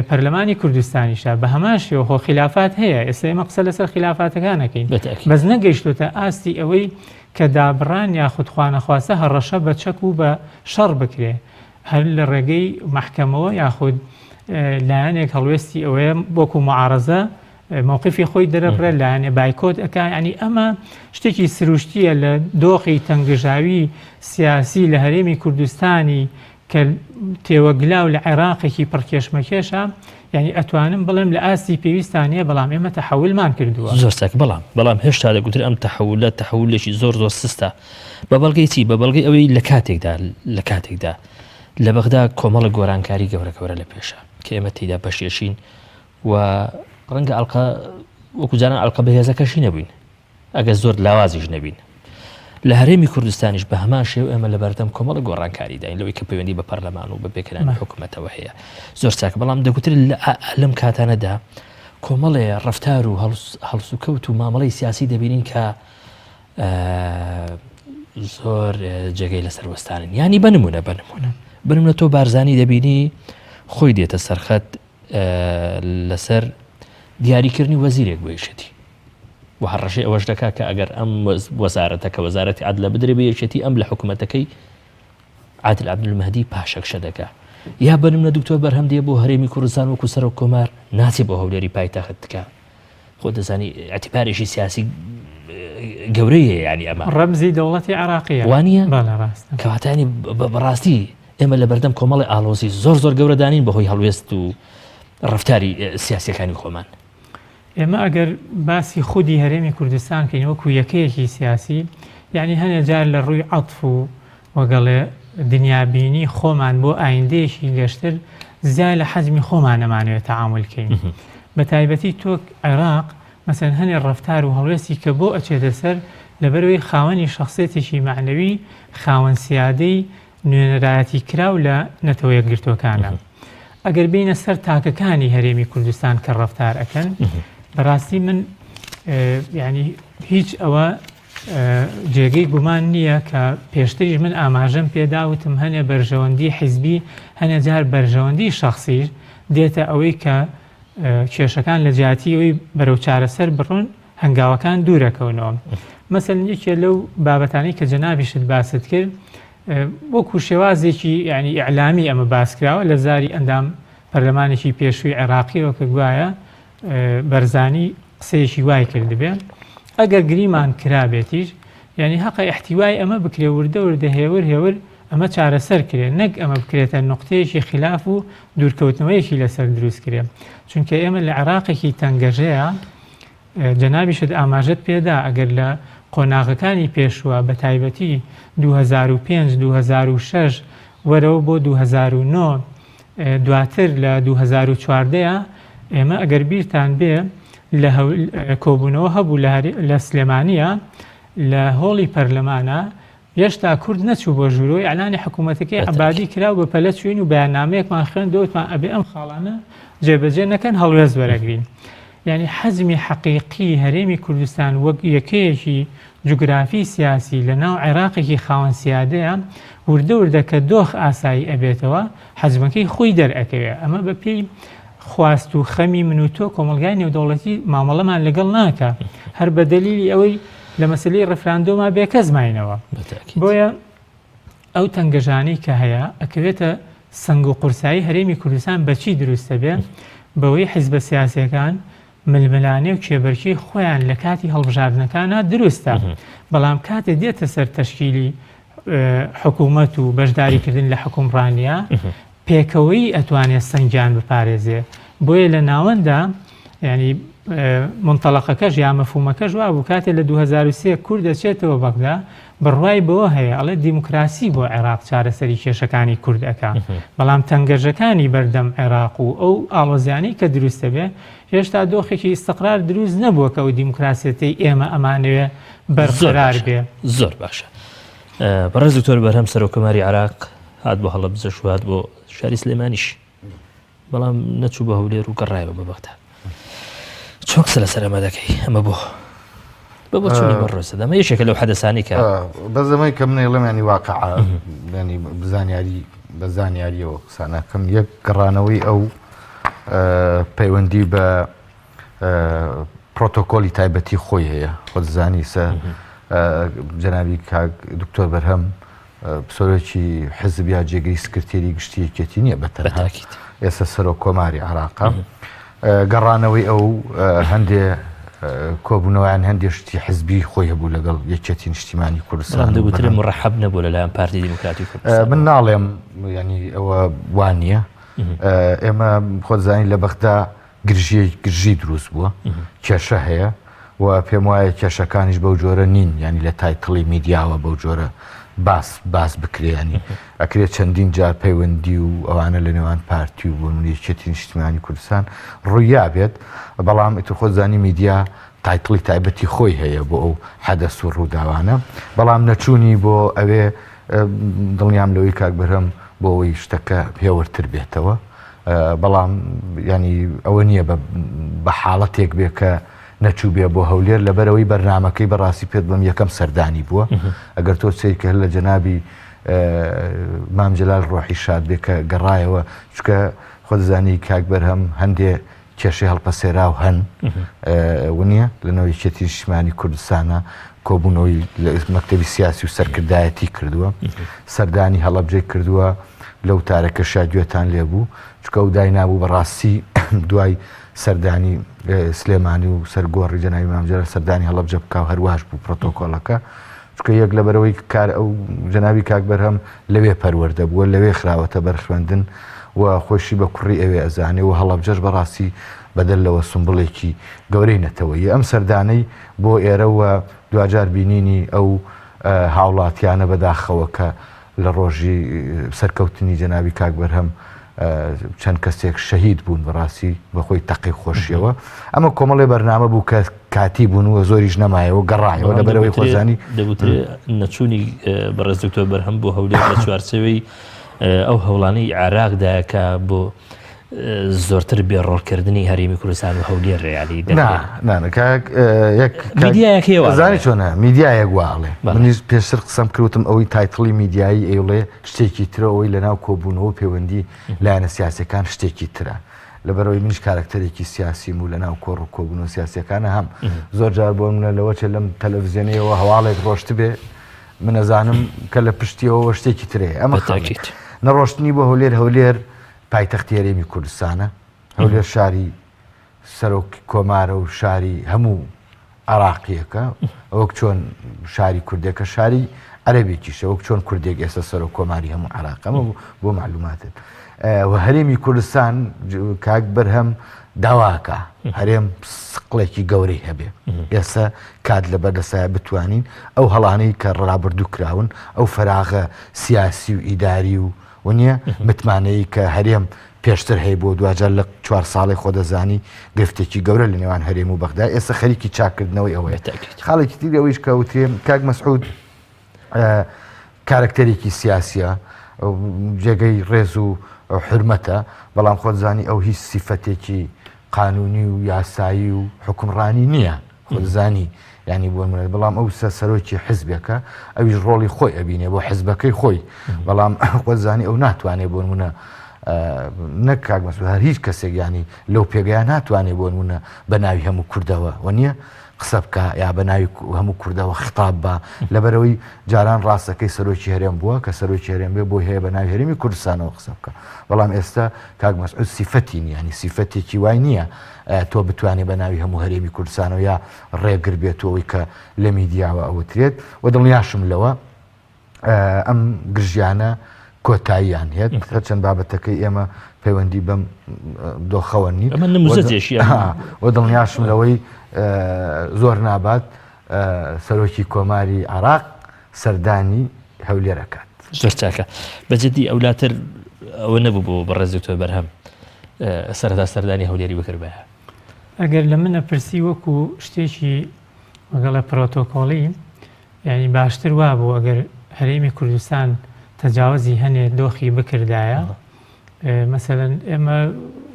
پەرلەمانی کوردستانیشە بە هەمان شێوە خۆ خلافات هەیە ئێستا ئێمە قسە لەسەر خلافاتەکان نەکەین بەس نەگەیشتۆتە ئاستی ئەوەی کە دابڕان یاخود خوانەخواستە هەڕەشە بە چەک و بە شەڕ بکرێ هەر لە ڕێگەی مەحکەمەوە یاخود لایەنێک هەڵوێستی ئەوەیە وەکو معارەزە مەوقفی خۆی دەرەبڕێ لایەنێ بایکۆت ئەکا ینی ئەمە شتێکی سروشتیە لە دۆخی تەنگژاوی سیاسی لە هەرێمی کوردستانی کە تێوەگلاو لە عێراقێکی پڕکێشمەکێشە یعنی ئەتوانم بڵێم لە ئاستی پێویستان نییە بەڵام ئێمە تەحولمان کردووە زۆر چاک بەڵام بەڵام هێشتا دەگوترێ ئەم تەحولە تەحولێکی زۆر زۆر سستە بە بەڵگەی چی؟ بە بەڵگەی ئەوەی لە کاتێکدا لە کاتێکدا لە بەغدا کۆمەڵە گۆرانکاری گەورە گەورە لە پێشە کە ئێمە تێیدا بەشێشین و ڕەنگە ئەڵقە وەکو جاران ئەڵقە بەهێزەکەشی نەبووین ئەگەر زۆر لاوازیش نەبین لە هەرێمی کوردستانیش بە هەمان شێوە ئێمە لە بەردەم کۆمەڵە گۆڕانکاریداین لەوەی کە پەیوەندی بە پەرلەمان و بە پێکهێنانی حکوومەتەوە هەیە زۆر چاکە بەڵام دەگوترێت لەم کاتانەدا کۆمەڵێ ڕەفتار و هەڵسوکەوت و مامەڵەی سیاسی دەبینین کە زۆر جێگەی لەسەر وەستانن ینی بە نمونە بە نمونە بنمونە تۆ بارزانی دەبینی خۆی دێتە سەرخەت لەسەر دیاریکردنی وەزیرێک بۆ یەکێتی و هەڕەشەی ئەوەش دەکات کە ئەگەر ئەم وەزارەتە کە وەزارەتی عەدلە بدرێ بە یەکێتی ئەم لە حکوومەتەکەی عادل عەبدولمەهدی پاشەکشە دەکا یا بەنمونە دکتۆر بەرهەم دێ بۆ هەرێمی کوردستان وەکو سەرۆک کۆمار ناچێ بۆ هەولێری پایتەخت کە خۆ دەزانی ئەتیپارێکی سیاسی گەورەی هەیە ینی ئەمە ڕەمزی دەوڵەتی عراقیە وانە بەڵێ ڕاستە کەواتانی بەڕاستی ئێمە لە بەردەم کۆمەڵی ئاڵۆزی زۆر زۆر گەورەدانین بەهۆی هەڵوێست و ڕفتاری سیاسەکانی خۆمان ئێمە ئەگەر باسی خودی هەرێمی کوردستان کەین وەکو یەکەیەکی سیاسی یعنی هەنێ جار لە ڕووی عەتف و وەگەڵێ دنیابینی خۆمان بۆ ئایندەیەکی گەشتر زیای لە حەجمی خۆمان ئەمانەوێت تەعامول کەین بە تایبەتی تۆ عێراق مەسەن هەنێ ڕەفتار و هەڵوێستی کە بۆ ئەچێتە سەر لەبەرئەوەی خاوەنی شەخسیەتێکی مەعنەوی خاوەن سیادەی نوێنەرایەتی کراو لە نەتەوە یەکگرتووەکانە. ئەگەر بێینە سەر تاکەکانی هەرێمی کوردستان کە ڕەفتار ئەکەن بەڕاستی من یعنی هیچ ئەوە جێگەی گومان نییە کە پێشتریش من ئاماژەم پێدا وتم هەنێ بەرژەوەندی حیزبی هەنێ جار بەرژەوەندی شخصیش دێتە ئەوەی کە کێشەکان لە جیاتی ئەوەی بەرەو چارەسەر بڕۆن هەنگاوەکان دوورەکەونەوە. مەسەلەن یەکێ لەو بابەتانەی کە جەنابیشت باست کرد وەکو شێوازێکی یعنی ئیعلامی ئەمە باس کراوە لە زاری ئەندام پەرلەمانێکی پێشووی عێراقیەوە کە گوایە بەرزانی قسەیەکی وای کردبێ ئەگەر گریمان کرابێتیش یعنی هەقە احتیوای ئەمە بکرێ وردە وردە هێور هێور ئەمە چارەسەر کرێ نەک ئەمە بکرێتە نوقتەیەکی خلاف و دوورکەوتنەوەیەکی لەسەر دروست کرێ چونکە ئێمە لە عێراقێکی تەنگەژەیە جەنابیشت ئاماژەت پێدا ئەگەر لە قۆناغەکانی پێشووە بە تایبەتی 2005 2006 وەرەوە بۆ 2009 دواتر لە 2014 ئێمە ئەگەر بیرتان بێ لە کۆبوونەوە هەبوو لە سلێمانیە لە هۆڵی پەرلەمانە هێشتا کورد نەچوو بۆ ژوورەوە ئیعلانی حکوومەتەکەی عەبادی کرا و بە پەلە چووین و بەیاننامەیەکمان خوێندەوە وتمان ئەبێ ئەم خاڵانە جێبەجێ نەکەن هەڵوێست وەرەگرین. یانی حەجمی حەقیقی هەرێمی کوردستان وەک یەکەیەکی جوگرافی سیاسی لە ناو عێراقێکی خاوەن سیادەیە وردە وردە کە دۆخ ئاسایی ئەبێتەوە حەجمەکەی خۆی دەرئەکەوێ. ئەمە بە پێی خواست و خەمی من و تۆ کۆمەڵگای نێودەوڵەتی مامەڵەمان لەگەڵ ناکا هەر بە دەلیلی ئەوەی لە مەسەلەی ڕفراندۆما بێکەس ماینەوە بۆیە ئەو تەنگەژانەی کە هەیە ئەکەوێتە سەنگ و قورسایی هەرێمی کوردستان بەچی دروستە بێ بەوەی حیزبە سیاسەکان ململانێ و کێبەرکێی خۆیان لە کاتی هەڵبژاردنەکانە دروستە بەڵام کاتێ دێتە سەر تەشکیلی حکوومەت و بەشداریکردن لە حکومڕانیە پێکەوەیی ئەتوانێ سەنگیان بپارێزێ بۆیە لە ناوەندا ینی منتەڵەقەکەش یا مەفهومەکەش وابوو کاتێ لە 2003 کورد دەچێتەوە بەغدا بڕوای بەوە هەیە ئەڵێ دیموکراسی بۆ عێراق چارەسەری کێشەکانی کورد ئەکا بەڵام تەنگەژەکانی بەردەم عێراق و ئەو ئاڵۆزیانەی کە دروست دەبێ هێشتا دۆخێکی ئیستقرار دروست نەبووە کە ئەو دیموکراسیەتەی ئێمە ئەمانەوێ بەرقەرار بێ. زۆر باشە بەڕێز دکتۆر بەرهەم سەرۆککۆماری عێراق هات بۆ هەڵەبجەش و هات بۆ شاری سلێمانیش بەڵام نەچوو بە هەولێر و گەڕایەوە بە بەغدا چۆن قسە لەسەر ئەمە دەکەی ئەمە بۆ بە بۆچوونی بەڕێزت ئەمە یەکێکە لەو حەدەسانی کە بەس ئەمەی کە من ئەیڵێم ینی واقع ینی زانیاری بە زانیاریەوە قسە ناکەم یەک گەڕانەوەی ئەو پەیوەندی بە پرۆتۆکۆلی تایبەتی خۆی هەیە خۆت زانی سە جەنابی کاک دکتۆر بەرهەم سەرۆکی حزب یا جێگری سکرتێری گشتی یەکێتی نییە بە تەنها ئێستا سەرۆک کۆماری عراقە گەڕانەوەی ئەو هەندێ کۆبوونەوەیان هەندێ شتی حزبی خۆی هەبوو لەگەڵ یەکێتی نیشتیمانی کوردستان دەگوترێ مڕەحەب نەبوو لەلایەن پارتی دیموکراتی کوردستان من ناڵێم ینی ئەوە وانە ئێمە خۆزانانی لە بەغدا گرژیی گرژی دروست بووە، کێشە هەیە و پێم وایە کێشەکانیش بەو جۆرە نین ینی لە title ی میدیاوە بەو جۆرە باس باس بکرێ ینی ئەکرێت چەندین جار پەیوەندی و ئەوانە لە نێوان پارتی و بۆ یەکێتی نیشتیمانی کوردستان ڕوویا بێت بەڵام ئیتر خۆت زانی میدیا title ی تایبەتی خۆی هەیە بۆ ئەو حەدەس و ڕووداوانە بەڵام نەچوونی بۆ ئەوێ دڵنیام لەوەی کاک بەرهەم بۆ ئەوەی شتەکە هێورتر بێتەوە بەڵام ینی ئەوە نییە بە حاڵەتێک بێ کە نەچوو بێ بۆ هەولێر لەبەرەوەی بەرنمەکەی بەڕاستی پێت بڵم یەکەم سەردانی بووە ئەگەر تۆ سەیرکە لە جەنابی مام جەلال ڕۆحی شاد بێ کە گەڕایەوە چکە خۆزانی کاک بەرهەم هەندێ کێشەی هەڵپەسێراو هەن ونیە لە ناو یەکێتی نیشتیمانی کوردستانە کۆبوونەوەی لە مەکتەبی سیاسی و سەرکردایەتی کردووە سەردانی هەڵەبجەی کردووە لەو تارەکەشا گوێتان لێبوو چکە و داینابوو بەڕاستی دوای سەردانی سلێمانی و سەرگۆڕی جەناوی مامجەرە سەردانی هەڵەبجە بکە و هەرواش بوو پرۆتۆکۆلەکە چونکە یەک لەبەرئەوەی کار ئەو جەنابی کاک بەرهەم لەوێ پەروەردە بووە لەوێ خراوەتە بەر خوێندن و خۆشی بە کوڕی ئەوێ ئەزانێ و هەڵەبجەش بەڕاستی بەدەر لەوە سومبڵێکی گەورەی نەتەوەیە ئەم سەردانەی بۆ ئێرە و دواجار بینینی ئەو هاوڵاتیانە بەداخەوە کە لە ڕۆژی سەرکەوتنی جەنابی کاک بەرهەم. چەند کەسێک شەهید بوون بەڕاستی بەخۆی تەقی خۆشیەوە ئەمە کۆمەڵی بەرنامە بوو کە کاتی بوون و زۆریش نەمایەوە گەڕایەوە لەبەرەوەی خۆزانی دەگوترێ نەچوونی بەڕێز دکتۆر بەرهەم بۆ هەولێر لە چوارچێوەی ئەو هەوڵانەی عێراقدایە کە بۆ زۆرتر بێ ڕۆڵکردنی هەرێمی کوردستان و هەولێر ڕیالی میدیایەک هەیە زانی چۆنە میدیایەک واڵێ منیش پێشتر قسەم کردم ئەوەی title ی میدیایی ئەیڵێ شتێکی ترە ئەوەی لەناو کۆبوونەوە پەیوەندی لایەنە سیاسەکان شتێکی ترە لەبەرەوەی منیش کارکتەرێکی سیاسیم و لەناو کۆڕ و کۆبوونەوە سیاسەکانە هەم زۆر جار بۆ منە لەوە چێ لەم تەلەڤزیۆنەوە هەواڵێک ڕۆشت بێ من ئەزانم کە لە پشتیەوە شتێکی ترێ ئەمە خاکیت نەڕۆشتنی بۆ هەولێر هەولێر پایتەختی هەرێمی کوردستانە، هەولێر شاری سەرۆک کۆمارە و شاری هەموو عراقیەکە وەک چۆن شاری کوردێکە شاری عەربێکیشە وەک چۆن کوردێک ئێستا سەرۆک کۆماری هەموو عراقەمە بۆ معلوماتت و هەرێمی کوردستان کاک بەرهەم داواکە هەرێم سقلێکی گەورەی هەبێ ئێستا کات لە بەردەسایە بتوانین ئەو هەڵانەی کە ڕابردوو کراون ئەو فەراغە سیاسی و ئیداری و ونیە متمانەیی کە هەرێم پێشتر هەیبوو دواجار لە چوار ساڵی خۆ دەزانی گرفتێکی گەورە لە نێوان هەرێم و بەغدا ئێستا خەریکی چاکردنەوەی ئەوەیە خاڵێکی تری ئەوەیش کە وترێ کاک مەسعود کارکتەرێکی سیاسیە جێگەی ڕێز و حرمەتە بەڵام خۆت زانی ئەو هیچ سیفەتێکی قانونی و یاسایی و حکومڕانی نییە خۆزانی ینی بۆ منە بەڵام ئەو سە سەرۆکی حزبێکە ئەویش ڕۆڵی خۆی ئەبینێ بۆ حزبەکەی خۆی بەڵام خۆزانی ئەو ناتوانێت بۆ منە نەک کاک مەسعود هەر هیچ کەسێک ینی لەو پێگەیان ناتوانێت بۆ نمونە بە ناوی هەموو کوردەوە وە نییە قسە بکە یا بە ناوی هەموو کوردەوە خطاب بە لەبەرەوەی جاران ڕاستەکەی سەرۆکی هەرێم بووە کە سەرۆکی هەرێم بێ بۆی هەیە بە ناوی هەرێمی کوردستانەوە قسە بکە بەڵام ئێستا کاک مەسعود سیفەتی نییە ینی سیفەتێکی وای نییە تۆ بتوانێت بە ناوی هەموو هەرێمی کوردستانەوە یا ڕێگر بێت ئەوەی کە لە میدیاوە ئەوترێت و دڵنیاشم لەوە ئەم گرژیانە کۆتاییان هێت هەرچەند بابەتەکەی ئێمە پەیوەندی بەم دۆخەوە نین و دڵنیاشم لەوەی زۆر نابات سەرۆکی کۆماری عراق سەردانی هەولێر ئەکات. زۆر چاکە بەجددی ئەولاتر ئەوە نەبوو بۆ بەڕێز دکتۆر بەرهەم سەرەتا سەردانی هەولێری بکردبایە. ئەگەر لە منە پرسی وەکو شتێکی وەگەڵە پرۆتۆکۆڵی یانی باشتر وابوو ئەگەر هەرێمی کوردستان تەجاوزی هەنێ دۆخی بکردایە مەسەلەن ئێمە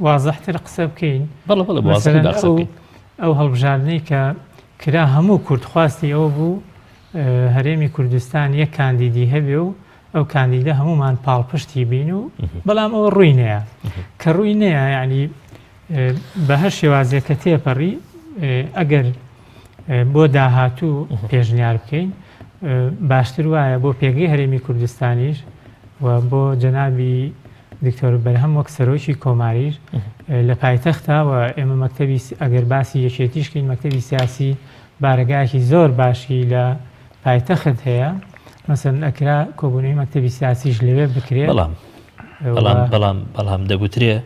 وازحتر قسە بکەین بەڵێ بەڵێ بە قسە بکەین. ئەو هەڵبژاردنەی کە کرا هەموو کورد خواستی ئەوە بوو هەرێمی کوردستان یەک کاندیدی هەبێ و ئەو کاندیدە هەمومان پاڵپشتی بین و بەڵام ئەوە ڕووی نەیە کە ڕووی نەیە یعنی بە هەر شێوازێک کە تێپەڕی ئەگەر بۆ داهاتوو پێشنیار بکەین باشتر وایە بۆ پێگەی هەرێمی کوردستانیش و بۆ جەنابی دکتۆر بەرهەم وەک سەرۆکی کۆماریش لە پایتەختە و ئێمە مەکتەبی ئەگەر باسی یەکێتیش کەین مەکتەبی سیاسی بارەگایەکی زۆر باشی لە پایتەخت هەیە مەسەن ئەکرا کۆبوونەوەی مەکتەبی سیاسیش لەوێ بکرێت بەڵام بەڵام بەڵام بەڵام دەگوترێ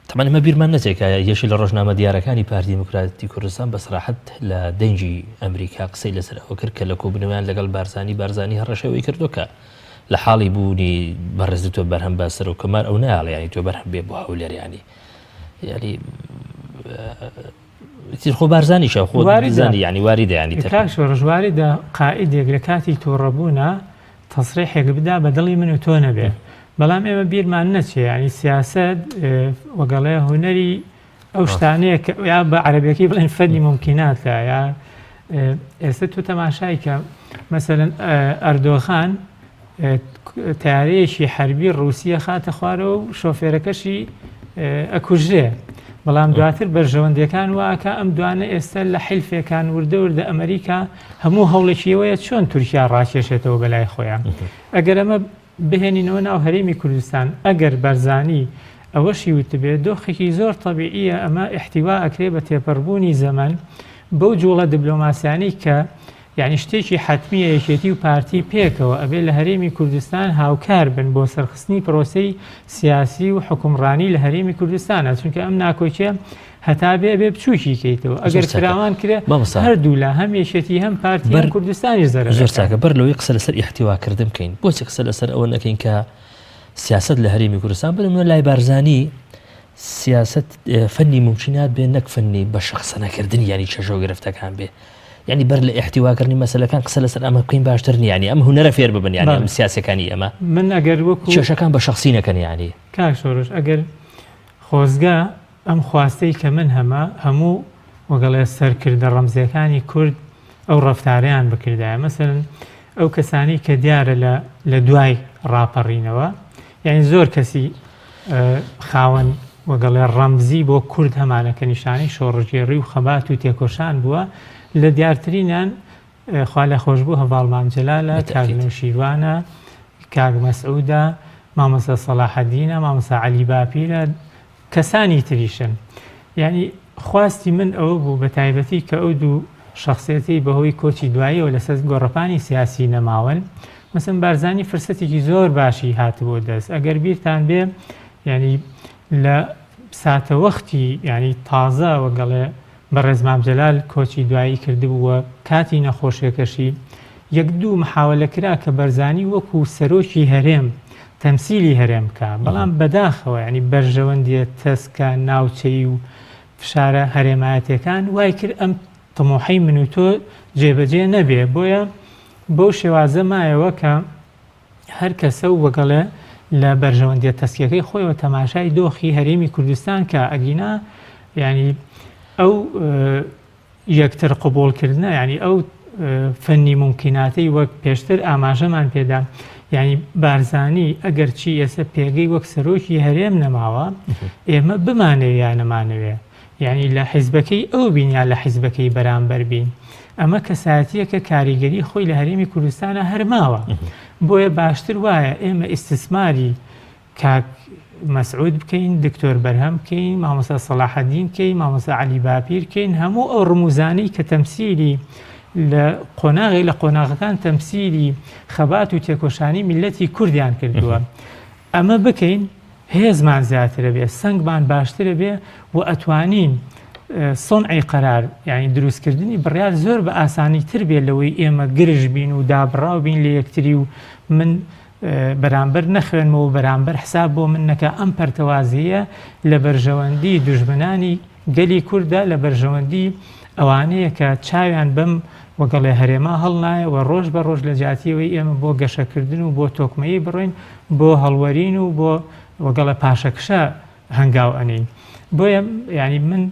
تەبعەن ئێمە بیرمان نەچێت کە یەکێک لە ڕۆژنامە دیارەکانی پارتی دیموکراتی کوردستان بە سەراحەت لە دەنگی ئەمریکا قسەی لەسەر ئەوە کرد کە لە کۆبوونەوەیان لەگەڵ بارزانی بارزانی هەڕەشەی ئەوەی کردووە کە لە حاڵی بوونی بەڕێز تۆ بەرهەم بە سەرۆک کۆمار ئەو نایەڵێ یانی تۆ بەرهەم بێ بۆ هەولێر یانی یانی تیر خۆ بارزانیشە خۆ زانی یانی واریدە یانی تر کاک شۆڕش واریدە قائیدێک لە کاتی تووڕەبوونا تەسریحێک بدا بە دڵی من و تۆ نەبێ بەڵام ئێمە بیرمان نەچێ ینی سیاسەت وەگەڵێ هونەری ئەو شتانەیە کە یا بە عەرەبیەکەی بڵێن فەنی مومکیناتە یا ئێستا تۆ تەماشای کە مەسەلەن ئەردۆغان تەیارەیەکی حەربی ڕووسیە خاتە خوارەوە و شۆفێرەکەشی ئەکوژرێ بەڵام دواتر بەرژەوەندیەکان واکە ئەم دوانە ئێستا لە حیلفێکان وردە وردە ئەمریکا هەموو هەوڵێکی ئەوەیە چۆن تورکیا ڕاکێشێتەوە بەلای خۆیان ئەگەر ئەمە بهێنینەوە ناو هەرێمی کوردستان ئەگەر بەرزانی ئەوەشی وتبێ دۆخێکی زۆر تەبیعیە ئەمە ئیحتیوا ئەکرێ بە تێپەڕبوونی زەمەن بەو جوڵە دبلۆماسیانەی کە یانی شتێکی حەتمیە یەکێتی و پارتی پێکەوە ئەبێ لە هەرێمی کوردستان هاوکار بن بۆ سەرخستنی پرۆسەی سیاسی و حوکمڕانی لە هەرێمی کوردستانە چونکە ئەم ناکۆکیە هەتا بێ ئەبێ بچووکی کەیتەوە ئەگەر فراوان کرێ هەردوولا هەم یەکێتی هەم پارتی هەم کوردستانی زەرەر زۆر چاکە بەر لەوەی قسە لەسەر ئیحتیواکردن بکەین بۆچی قسە لەسەر ئەوە نەکەین کە. سیاسەت لە هەرێمی کوردستان بنمونە لای بارزانی سیاسەت فەنی مومکینات بێ نەک فەنی بە شەخسەنەکردنی یانی کێشە و گرفتەکان بێ یعنی بەر لە ئیحتیواکردنی مەسەلەکان قسە لەسەر ئەمە بکەین باشتر نییە یعنی ئەم هونەرە فێر ببن یعنی ئەم سیاسەکانی ئەمە من ئەگەر وەکو کێشەکان بە شەخسی نەکەن یعنی کاک شۆرش ئەگەر خۆزگە ئەم خواستەی کە من هەمە هەموو وەگەڵێ سەرکردە ڕەمزیەکانی کورد ئەو ڕەفتارەیان بکردایە مەسەلەن ئەو کەسانەی کە دیارە لە لە دوای ڕاپەڕینەوە یعنی زۆر کەسی خاوەن وەگەڵێ ڕەمزی بۆ کورد هەمانە کە نیشانەی شۆڕشگێڕی و خەبات و تێکۆشان بووە لە دیارترینیان خوا لە خۆشبوو هەڤاڵ مام جەلالە، کاک نەوشیروانە، کاک مەسعودە، مامۆستا سەڵاحەدینە، مامۆستا عەلی باپیرە، کەسانی تریشن. یانی خواستی من ئەوە بوو بە تایبەتی کە ئەو دوو شەخسیەتەی بەهۆی کۆچی دواییەوە لەسەر گۆڕەپانی سیاسی نەماون، مەسەن بارزانی فرسەتێکی زۆر باشی هاتبووە دەست. ئەگەر بیرتان بێ یانی لە ساتەوەختی یانی تازە وەگەڵێ بەڕێز مام جەلال کۆچی دوایی کردبوو و کاتی نەخۆشیەکەشی یەک دوو محاوەلە کرا کە بەرزانی وەکو سەرۆکی هەرێم تەمسیلی هەرێم بکا بەڵام بەداخەوە یانی بەرژەوەندیە تەسکە ناوچەیی و فشارە هەرێمایەتیەکان وای کرد ئەم تموحەی من و تۆ جێبەجێ نەبێ بۆیە بەو شێوازە مایەوە کە هەر کەسە و وەگەڵێ لە بەرژەوەندیە تەسکەکەی خۆیەوە تەماشای دۆخی هەرێمی کوردستان کە ئەگینا یعنی ئەو یەکتر قبوڵکردنە یعنی ئەو فەنی مومکیناتەی وەک پێشتر ئاماژەمان پێدا یعنی بارزانی ئەگەر چی ئێستا پێگەی وەک سەرۆکی هەرێم نەماوە ئێمە بمانەوێ یا نەمانەوێ یانی لە حیزبەکەی ئەو بین یا لە حیزبەکەی بەرامبەر بین، ئەمە کەسایەتییەکە کاریگەری خۆی لە هەرێمی کوردستانا هەر ماوە. بۆیە باشتر وایە ئێمە ئیستسماری کاک مەسعود بکەین، دکتۆر بەرهەم بکەین، مامۆستا سەڵاحەدین بکەین، مامۆستا عەلی باپیر بکەین، هەموو ئەو ڕموزانەی کە تەمسیلی لە قۆناغێک لە قۆناغەکان تەمسیلی خەبات و تێکۆشانی میللەتی کوردیان کردووە. ئەمە بکەین هێزمان زیاترە بێ سەنگمان باشترە بێ و ئەتوانین سۆنعی قەرار یعنی دروستکردنی بڕیار زۆر بە ئاسانی تر بێ لەوەی ئێمە گرژ بین و دابڕاو بین لە یەکتری و من بەرامبەر نەخوێنمەوە بەرامبەر حساب بۆ من نەکە ئەم پەرتەوازیە لە بەرژەوەندی دوژمنانی گەلی کوردە لە بەرژەوەندی ئەوانەیە کە چاویان بەم وەگەڵێ هەرێما هەڵنایە و ڕۆژ بە ڕۆژ لە جیاتی ئەوەی ئێمە بۆ گەشەکردن و بۆ تۆکمەیی بڕۆین بۆ هەڵوەرین و بۆ وەگەڵە پاشەکشە هەنگاو ئەنێین. بۆیە یانی من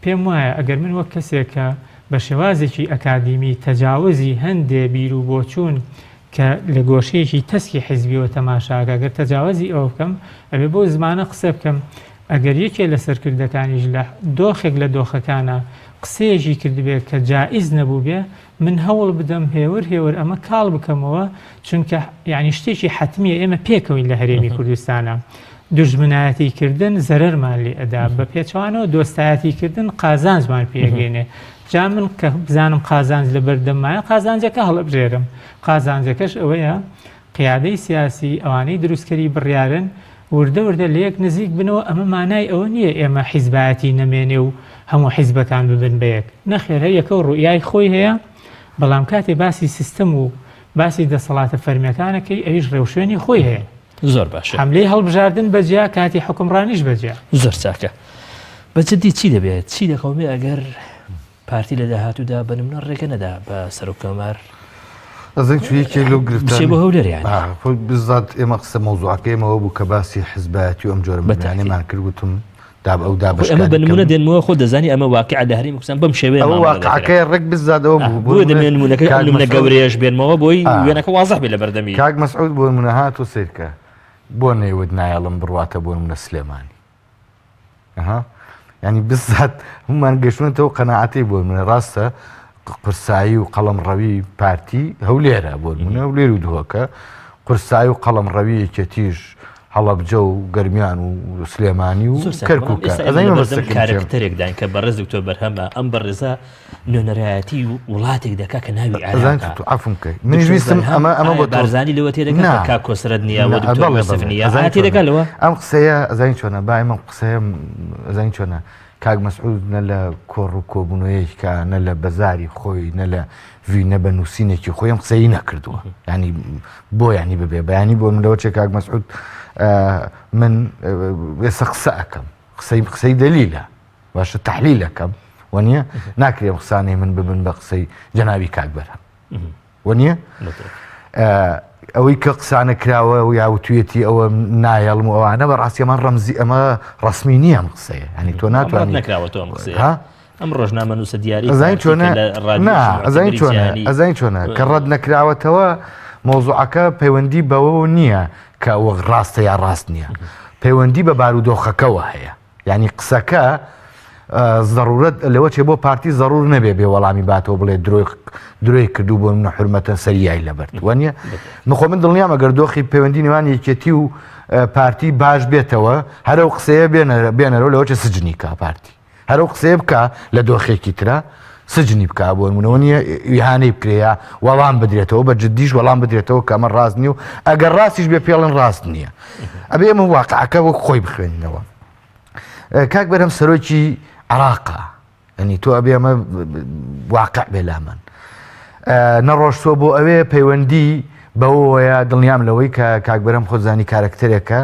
پێم وایە ئەگەر من وەک کەسێک کە بە شێوازێکی ئەکادیمی تەجاوزی هەندێ بیر و بۆچوون کە لە گۆشەیەکی تەسکی حیزبیەوە تەماشاکە گەر تەجاوەزی ئەوە بکەم ئەبێ بەو زمانە قسە بکەم ئەگەر یەکێ لە سەرکردەکانیش لە دۆخێک لە دۆخەکانا قسەیەکی کردبێ کە جائیز نەبووبێ من هەوڵ بدەم هێور هێور ئەمە کاڵ بکەمەوە چونکە یعنی شتێکی حەتمیە ئێمە پێکەوەین لە هەرێمی کوردستانە دوژمنایەتی کردن زەرەرمان لێ ئەدا بە پێچەوانەوە دۆستایەتی کردن قازانجمان پێگەینێ جا من کە بزانم قازانج لە بەردەممایە قازانجەکە هەڵبژێرم قازانجەکەش ئەوەیە قیادەی سیاسی ئەوانەی دروستکەری بڕیارن وردە وردە لەیەک نزیک بنەوە ئەمە مانای ئەوە نییە ئێمە حیزبایەتی نەمێنێ و هەموو حیزبەکان ببن بە یەک نەخێر هەر یەکە و ڕوئیای خۆی هەیە بەڵام کاتێ باسی سیستم و باسی دەسەڵاتە فەرمیەکانەکەی ئەویش ڕێوشوێنی خۆی هەیە. زۆر باشە. حەملەی هەڵبژاردن بەجیا کاتی حوکمڕانیش بەجیا. زۆر چاکە. بە جدی چی دەبێت چی دەقەومێ ئەگەر پارتی لە داهاتوودا بە نمونە ڕێگە نەدا بە سەرۆک کۆمار ئەزەنگ چ یەکێک لەو بچێ بۆ هەولێر یانی خۆی بزات ئێمە قسە مەوزوعەکە ئێمەوە بوو کە باسی حزبایەتی و ئەم جۆرە ململانێمان کرد وتم داب ئەو دابەش ئەمە بە نمونە دێنمەوە خۆ دەزانی ئەمە واقع لە هەرێمی کوردستان بەم شێوەیە ئەوە واقعەکەی ڕێک بزادەوە بوو بۆ دەمێ نمونەکە ئەم نمونە گەورەیەش بێنمەوە بۆی وێنەکە وازح بێ لە بەردەمی کاک مەسعود بۆ نمونە هات و سەیرکە بۆ نەیوت نایەڵم بڕواتە بۆ نمونە سلێمانی ئەها ینی بزات هەمومان گەشتونەتەوە قەنەعەتی بۆ منە ڕاستە قورسایی و قەڵم ڕەوی پارتی هەولێرە بۆ منە هەولێر و دهۆکە قورسایی و قەڵم ڕەوی یەکێتیش هەڵەبجە و گەرمیان و سلێمانی و کەرکووکە کارەکتەرێکدان کە بەڕێز دکتۆر بەرهەمە ئەم بەڕێزە نوێنەرایەتی وڵاتێک دەکا کە ناوی عێراقە. عەفوم کەی منیش ویستم ئەمە ئەمە بۆ بارزانی لەوە تێدەگات کە کاک کۆسرەت نییە و دکتۆر یوسف نییە ئایا تێدەگات لەوە؟ ئەم قسەیە ئەزانی چۆنە با ئێمە قسەیە ئەزانی چۆنە کاک مەسعود نە لە کۆڕ و کۆبوونەوەیەکە نە لە بەزاری خۆی نە لە ڤی نە بە نووسینێکی خۆی ئەم قسەی نەکردووە ینی بۆ ینی ببێ بەیانی بۆ من لەوە چێ کاک مەسعود من ئێستا قسە ئەەکەم قسەی قسەی دەلیلە باشە تحلیلەکەم وە نیە ناکرێ قسانەی من ببن بە قسەی جەناوی کاک بەرهەم وە نیە ئەوەی کە قسانە کراوە و یاوتوێتی ئەوە نایەڵم و ئەوانە بە ڕاستیەمان ڕەمزی ئەمە ڕسمی نییە ئەم قسەیە هەنی تۆ ناتوانانی نەکراوە تۆ ئەم قسەیە ئەم ڕۆژنامە نووسە دیاری ئەزانی چۆنە ئەزانی چۆنە ئەزانی چۆنە کە ڕەت نەکراوەتەوە مۆزوعەکە پەیوەندی بەوە نییە کە وەک ڕاستە یا ڕاست نییە پەیوەندی بە بارودۆخەکەوە هەیە یانی قسەکە زەڕورەت لەوە چێ بۆ پارتی زەڕور نەبێ بێ وەڵامی باتەوە بڵێ درۆی درۆی کردو بۆ منە حرمەتەن سەریای لەبەرت وانە مخۆ من دڵنیام ئەگەر دۆخی پەیوەندی نێوان یەکێتی و پارتی باش بێتەوە هەرو قسەیە بێنەرەوە لەوە چێ سجنی کا پارتی هەرو قسەیە بکە لە دۆخێکی ترە سجنی بکە بۆ نمونەوە نییە ئیهانەی بکرێ وەڵام بدرێتەوە بە جددیش وەڵام بدرێتەوە کە ئەمە ڕاست نیە و ئەگەر ڕاستیش بێ پێڵن ڕاست نییە ئەبێ ئێمە واقعەکە وەک خۆی بخوێنینەوە کاک بەرهەم سەرۆکی عراقە ئەنی تۆ ئەبێ ئەمە واقع بێ لامان نەڕۆشتووە بۆ ئەوێ پەیوەندی بەوەیە دڵنیام لەوەی کە کاک بەرهەم خۆزانی کارەکتەرێکە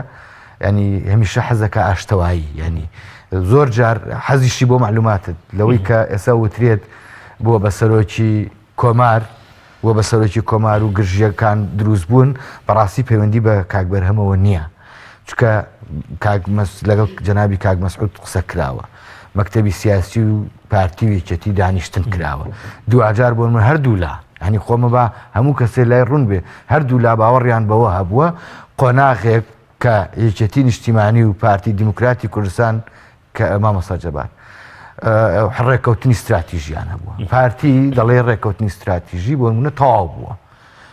ینی هەمیشە حەزەکە ئاشتەوایی ینی زۆر جار حەزیشی بۆ معلوماتت لەوەی کە ئێستا وترێت بووە بە سەرۆکی کۆمار بووە بە سەرۆکی کۆمار و گرژییەکان دروست بوون، بەڕاستی پەیوەندی بە کاک بەرهەمەوە نییە، چونکە کاک مەس لەگەڵ جەنابی کاک مەسعود قسە کراوە، مەکتەبی سیاسی و پارتی و یەکێتی دانیشتن کراوە، دواجار بۆ من هەردوولا هەنی خۆمە با هەموو کەسێ لای ڕوون بێ هەردوولا باوەڕیان بەوە هەبووە قۆناغێک کە یەکێتی نیشتیمانی و پارتی دیموکراتی کوردستان کە مامۆستا جەبار ڕێککەوتنی ستراتیژیان هەبووە پارتی دەڵێ ڕێککەوتنی ستراتیژی بۆ نمونە تەواو بووە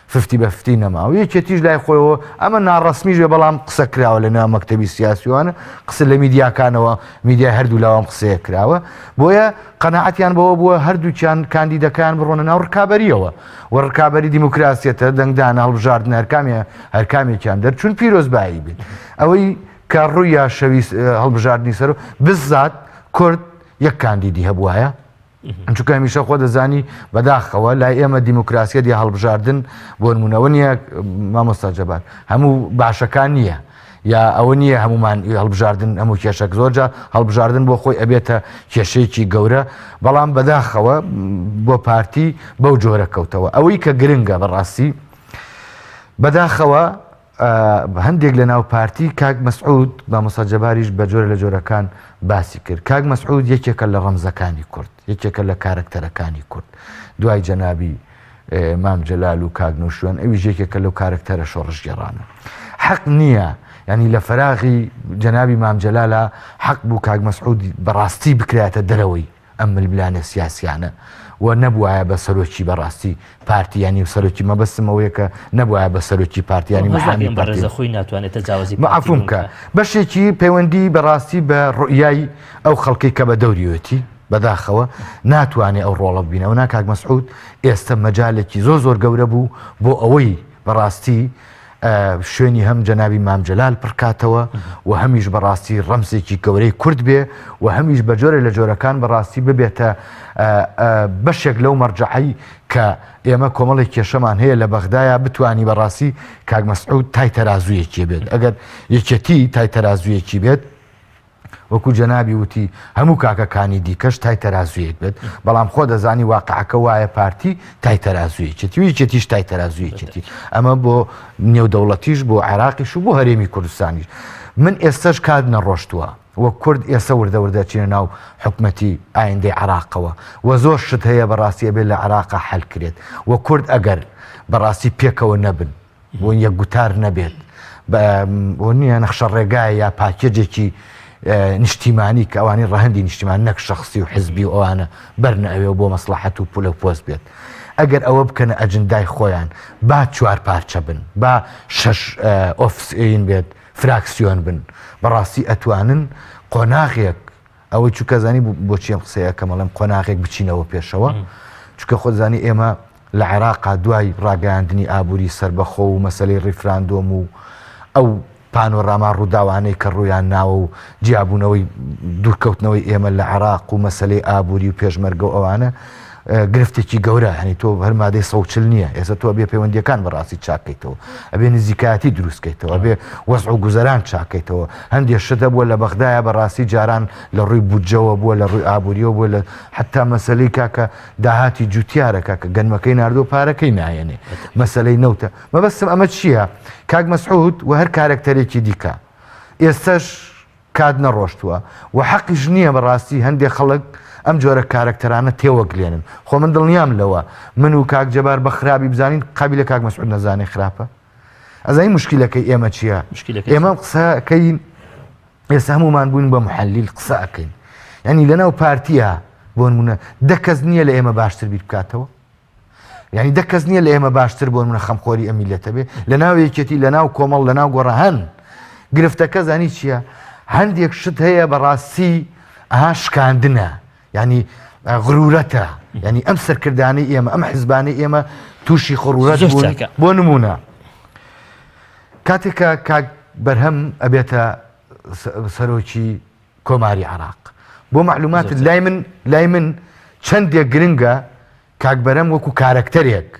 ففتی بە فتی نەما و یەکێتیش لای خۆیەوە ئەمە ناڕسمیش بێ بەڵام قسە کراوە لە ناو مەکتتەبی سیاسیوانە قسە لە میدیاکانەوە میدیای هەردوو لاوام قسەیە کراوە بۆیە قەنەعەتیان بەوە بووە هەردووکیان کاندیدەکان بڕۆنە ناو ڕکابەریەوە و ڕکابەری دیموکراسیەتە دەنگدان هەڵبژاردن هەرکامیە هەرکامێکیان دەرچوون پیرۆزبایی بێت ئەوەی کە ڕوویا شەوی هەڵبژاردنی سەرۆک بزات کورد یەک کاندیدی هەبوایە چونکە هەمیشە خۆ دەزانی بەداخەوە لای ئێمە دیموکراسیەت یا هەڵبژاردن بۆ نمونەوە نییە مامۆستا جەبار هەموو باشەکان نییە یا ئەوە نییە هەمومان هەڵبژاردن هەموو کێشەک زۆرجار هەڵبژاردن بۆ خۆی ئەبێتە کێشەیەکی گەورە بەڵام بەداخەوە بۆ پارتی بەو جۆرە کەوتەوە ئەوەی کە گرنگە بەڕاستی بەداخەوە هەندێک لە ناو پارتی کاک مەسعود مامۆستا جەباریش بە جۆرە لە جۆرەکان باسی کرد کاک مەسعود یەکێکە لە ڕەمزەکانی کورد یەکێکە لە کارەکتەرەکانی کورد دوای جەنابی مام جەلال و کاک نەوشیروان ئەویش یەکێکە لەو کارەکتەرە شۆڕشگێڕانە حەق نییە ینی لە فەراغی جەنابی مام جەلالە حەق بوو کاک مەسعود بەڕاستی بکرایەتە دەرەوەی ئەم ململانێ سیاسیانە و نەبوایە بە سەرۆکی بەڕاستی پارتی یانی و سەرۆکی مەبەستم ئەوەیە کە نەبوایە بە سەرۆکی پارتی یانی محامی پارتی بەڕێزە خۆی ناتوانێت تەجاوزی پارتی عەفوم بکە بەشێکی پەیوەندی بەڕاستی بە ڕوئیای ئەو خەڵکەی کە بە دەوریەتی بەداخەوە ناتوانێ ئەو ڕۆڵە ببینەوە نا کاک مەسعود ئێستا مەجالێکی زۆر زۆر گەورە بوو بۆ ئەوەی بەڕاستی شوێنی هەم جەنابی مام جەلال پڕکاتەوە و هەمیش بەڕاستی ڕەمزێکی گەورەی کورد بێ و هەمیش بە جۆرێ لە جۆرەکان بەڕاستی ببێتە بەشێک لەو مەرجەعەی کە ئێمە کۆمەڵێک کێشەمان هەیە لە بەغدایە بتانی بەڕاستی کاک مەسعود تای تەرازوویەکی بێت ئەگەر یەکێتی تای تەرازوویەکی بێت وەکو جەنابی وتی هەموو کاکەکانی دیکەش تای تەرازوویەک بێت، بەڵام خۆ دەزانی واقعەکە وایە پارتی تای تەرازووی یەکێتی و یەکێتیش تای تەرازووی یەکێتی، ئەمە بۆ نێودەوڵەتیش بۆ عێراقیش و بۆ هەرێمی کوردستانیش. من ئێستەش کات نەڕۆشتووە و کورد ئێستا وردە وردە چینە ناو حکومەتی ئایندەی عێراقەوە و زۆر شت هەیە بەڕاستی ئەبێت لە عێراقا حەل کرێت و کورد ئەگەر بەڕاستی پێکەوە نەبن بۆ یەک گوتار نەبێت بۆ نییە نەخشە ڕێگایە یا پاکێجێکی نیشتیمانی کە ئەوانی ڕەهەندی نیشتیمان نەک شخصی و حزبی و ئەوانە بەرنە ئەوێ بۆ مەسلحەت و پولە و پۆست بێت ئەگەر ئەوە بکەنە ئەجندای خۆیان با چوار پارچە بن با شەش ئۆفسین بێت فراکسیۆن بن بەڕاستی ئەتوانن قۆناغێک ئەوەی چونکە زانی بۆچی ئەم قسەیە کەم ئەڵێم قۆناغێک بچینەوە پێشەوە چونکە خۆت زانی ئێمە لە عێراقا دوای ڕاگەیاندنی ئابووری سربەخۆ و مەسلەی ڕیفراندۆم و ئەو پانۆراما ڕووداوانەی کە ڕوویان ناوە و جیابوونەوەی دوورکەوتنەوەی ئێمە لە عێراق و مەسلەی ئابووری و پێشمەرگە و ئەوانە. گرفتێکی گەورە هەنی تۆ هەر مادەی 140 نییە ئێستا تۆ بێ پەیوەندیەکان بەڕاستی چاکەیتەوە ئەبێ نزیکایەتی دروستکەیتەوە ئەبێ وەزع و گوزەران چاکەیتەوە هەندێک شت هەبووە لە بەغدایە بەڕاستی جاران لە ڕووی بودجەوە بووە لە ڕووی ئابووریەوە بووە لە حتا مەسەلەی کاکە داهاتی جوتیارە کاکە گەنمەکەی ناردووە پارەکەی نایەنێ مەسەلەی نەوتە مەبەستم ئەمە چییە کاک مەسعود و هەر کارەکتەرێکی دیکە ئێستش کات نەڕۆشتووە و حەقیش نییە بەڕاستی هەندێک خەڵک ئەم جۆرە کارەکتەرانە تێوەگلێنن خۆ من دڵنیام لەوە من و کاک جەبار بە خراپی بزانین قابیلە کاک مەسعود نەزانێ خراپە ئەزانی مشکلەکەی ئێمە چییە ئێمە قسەکەین ئێستا هەمومان بووین بە محلیل قسە ئەەکەین ینی لەناو پارتیە بۆ نمونە دە کەس نییە لە ئێمە باشتر بیر بکاتەوە یعنی دە کەس نییە لە ئێمە باشتر بۆ منە خەمخۆری ئەم میلەتە بێ لە ناو یەکێتی لە ناو کۆمەڵ لە ناو گۆڕە هەن گرفتەکە زانی چییە؟ هەندێک شت هەیە بەڕاستی ئەها شکاندنە ینی غرورەتە ینی ئەم سەرکردانەی ئێمە ئەم حزبانەی ئێمە تووشی خڕورەت بوون بۆ نمونە کاتێک کە کاک بەرهەم ئەبێتە سەرۆکی کۆماری عراق بۆ معلومات لای من لای من چەندێک گرنگە کاک بەرهەم وەکو کارەکتەرێک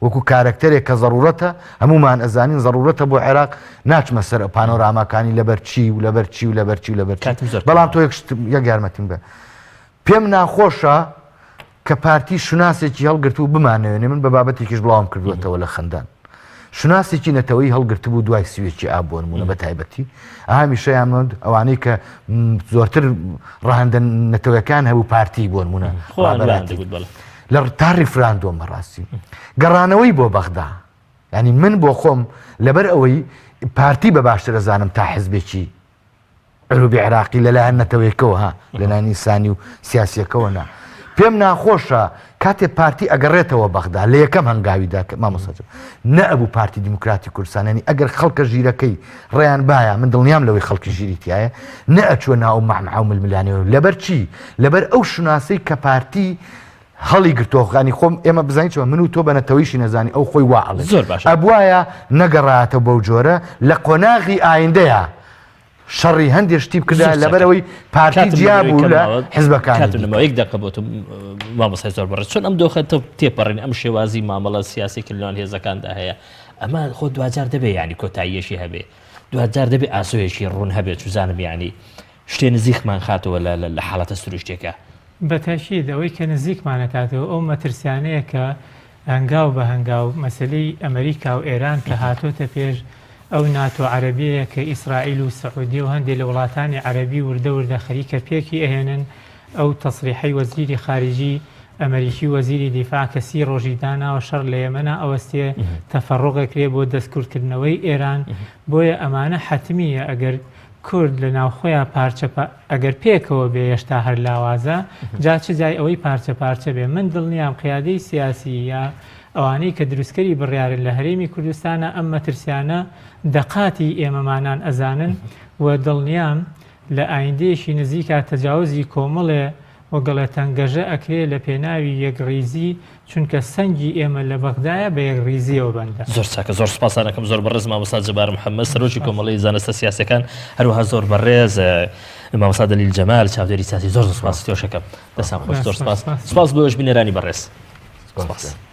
وەکو کارەکتەرێک کە زەڕوڕەتە، هەموومان ئەزانین زەڕوڕەتە بۆ عێراق، ناچمە سەر پانۆراماکانی لەبەر چی و لەبەر چی و لەبەر چی و لەبەر چی، کاتم زۆر بەڵام کەمە. تۆ یەک شت یەک یارمەتیم بە. پێم ناخۆشە کە پارتی شوناسێکی هەڵگرتبوو بمانەوێنێ، من بە بابەتێکیش بڵاوم کردووەتەوە لە خەندان. شوناسێکی نەتەوەیی هەڵگرتبوو دوای سیوێکی ئاب بۆ نموونە بە تایبەتی هەمیشەیان مند ئەوانەی کە زۆرتر ڕەهەندە نەتەوەکان هەبوو پارتی بۆ نموونە خۆیان وایان ڕابەرایەتی. دەگوت بەڵێ. لە تا ڕیفراندۆم بەڕاستی گەڕانەوەی بۆ بەغدا ینی من بۆ خۆم لەبەر ئەوەی پارتی بە باشتر ئەزانم تا حزبێکی عروبی عراقی لەلایەن نەتەوەیەکەوە ها لەلایەن ئینسانی و سیاسیەکەوە نا پێم ناخۆشە کاتێ پارتی ئەگەڕێتەوە بەغدا لە یەکەم هەنگاویدا کە مامۆستا جەم نەئەبوو پارتی دیموکراتی کوردستان ینی ئەگەر خەڵکە ژیرەکەی ڕێیان بایا من دڵنیام لەوەی خەڵکی ژیری تایە نەئەچووە ناو مەعمعە و ململانێەوە لەبەر چی لەبەر ئەو شوناسەی کە پارتی هەڵی گرتۆ خانی خۆم ئێمە بزانین چۆن من و تۆ بە نەتەوەیشی نەزانی ئەو خۆی وا ئەڵێ زۆر باشە. ئەبوایە نەگەڕایەتەوە بەو جۆرە لە قۆناغی ئایندەیە شەڕی هەندێ شتی بکردایە زۆر چاکە. لەبەرئەوەی پارتی کاتم جیا لەبەرەوەی بوو کەم لە ماوە حزبەکانی کاتم دیکە. نەماوە یەک دەقە بۆ تۆ مامۆستای زۆر بەڕێز چۆن ئەم دۆخە تۆ تێپەڕین ئەم شێوازی مامەڵە سیاسی کە لەنێوان هێزەکاندا هەیە ئەمە خۆ دواجار دەبێ یانی کۆتاییەکی هەبێ دواجار دەبێ ئاسۆیەکی ڕوون هەبێ چوزانم یانی شتێ نزیکمان خاتەوە لە لە حاڵەتە سروشتیەکە. بە تەئکید ئەوەی کە نزیکمان ئەکاتەوە ئەو مەترسیانەیە کە هەنگاو بە هەنگاو مەسەلەی ئەمریکا و ئێران کە هاتۆتە پێش ئەو ناتۆ عەرەبیەیە کە ئیسرائیل و سعودیە و هەندێ لە وڵاتانی عەرەبی وردە وردە خەریکە پێکی ئەهێنن ئەو تەسریحەی وەزیری خارجی ئەمریکی و وەزیری دیفاع کە سی ڕۆژی داناوە شەڕ لە یەمەنا ئەوەستێ تەفەڕوغ ئەکرێ بۆ دەستکورت کردنەوەی ئێران بۆیە ئەمانە حەتمیە ئەگەر کورد لە ناوخۆیا پارچە ئەگەر پێکەوە بێ یەشتا هەر لاوازە جا چ جای ئەوەی پارچە پارچە بێ من دڵنیام قیادەی سیاسی یا ئەوانەی کە دروستکەری بڕیارن لە هەرێمی کوردستانا ئەم مەترسیانە دەقاتی ئێمەمانان ئەزانن و دڵنیام لە ئایندەیەکی نزیکا تەجاوزی کۆمەڵێ و گەڵێ تەنگەژە ئەکرێ لە پێناوی یەکڕیزی چونکە سەنگی ئێمە لە بەغدایە بە یەکڕیزیەوە بەندە. زۆر چاکە زۆر سوپاستان ئەکەم زۆر بەڕێز مامۆستا جەبار محەمەد سەرۆکی کۆمەڵەی زانستە سیاسیەکان هەروەها زۆر بەڕێز مامۆستا دەلیل جەمال چاودێری سیاسی زۆر زۆر سوپاسی تۆش ئەکەم دەستان خۆش زۆر سوپاس سوپاس بۆ ئێوەش بینەرانی بەڕێز سوپاس.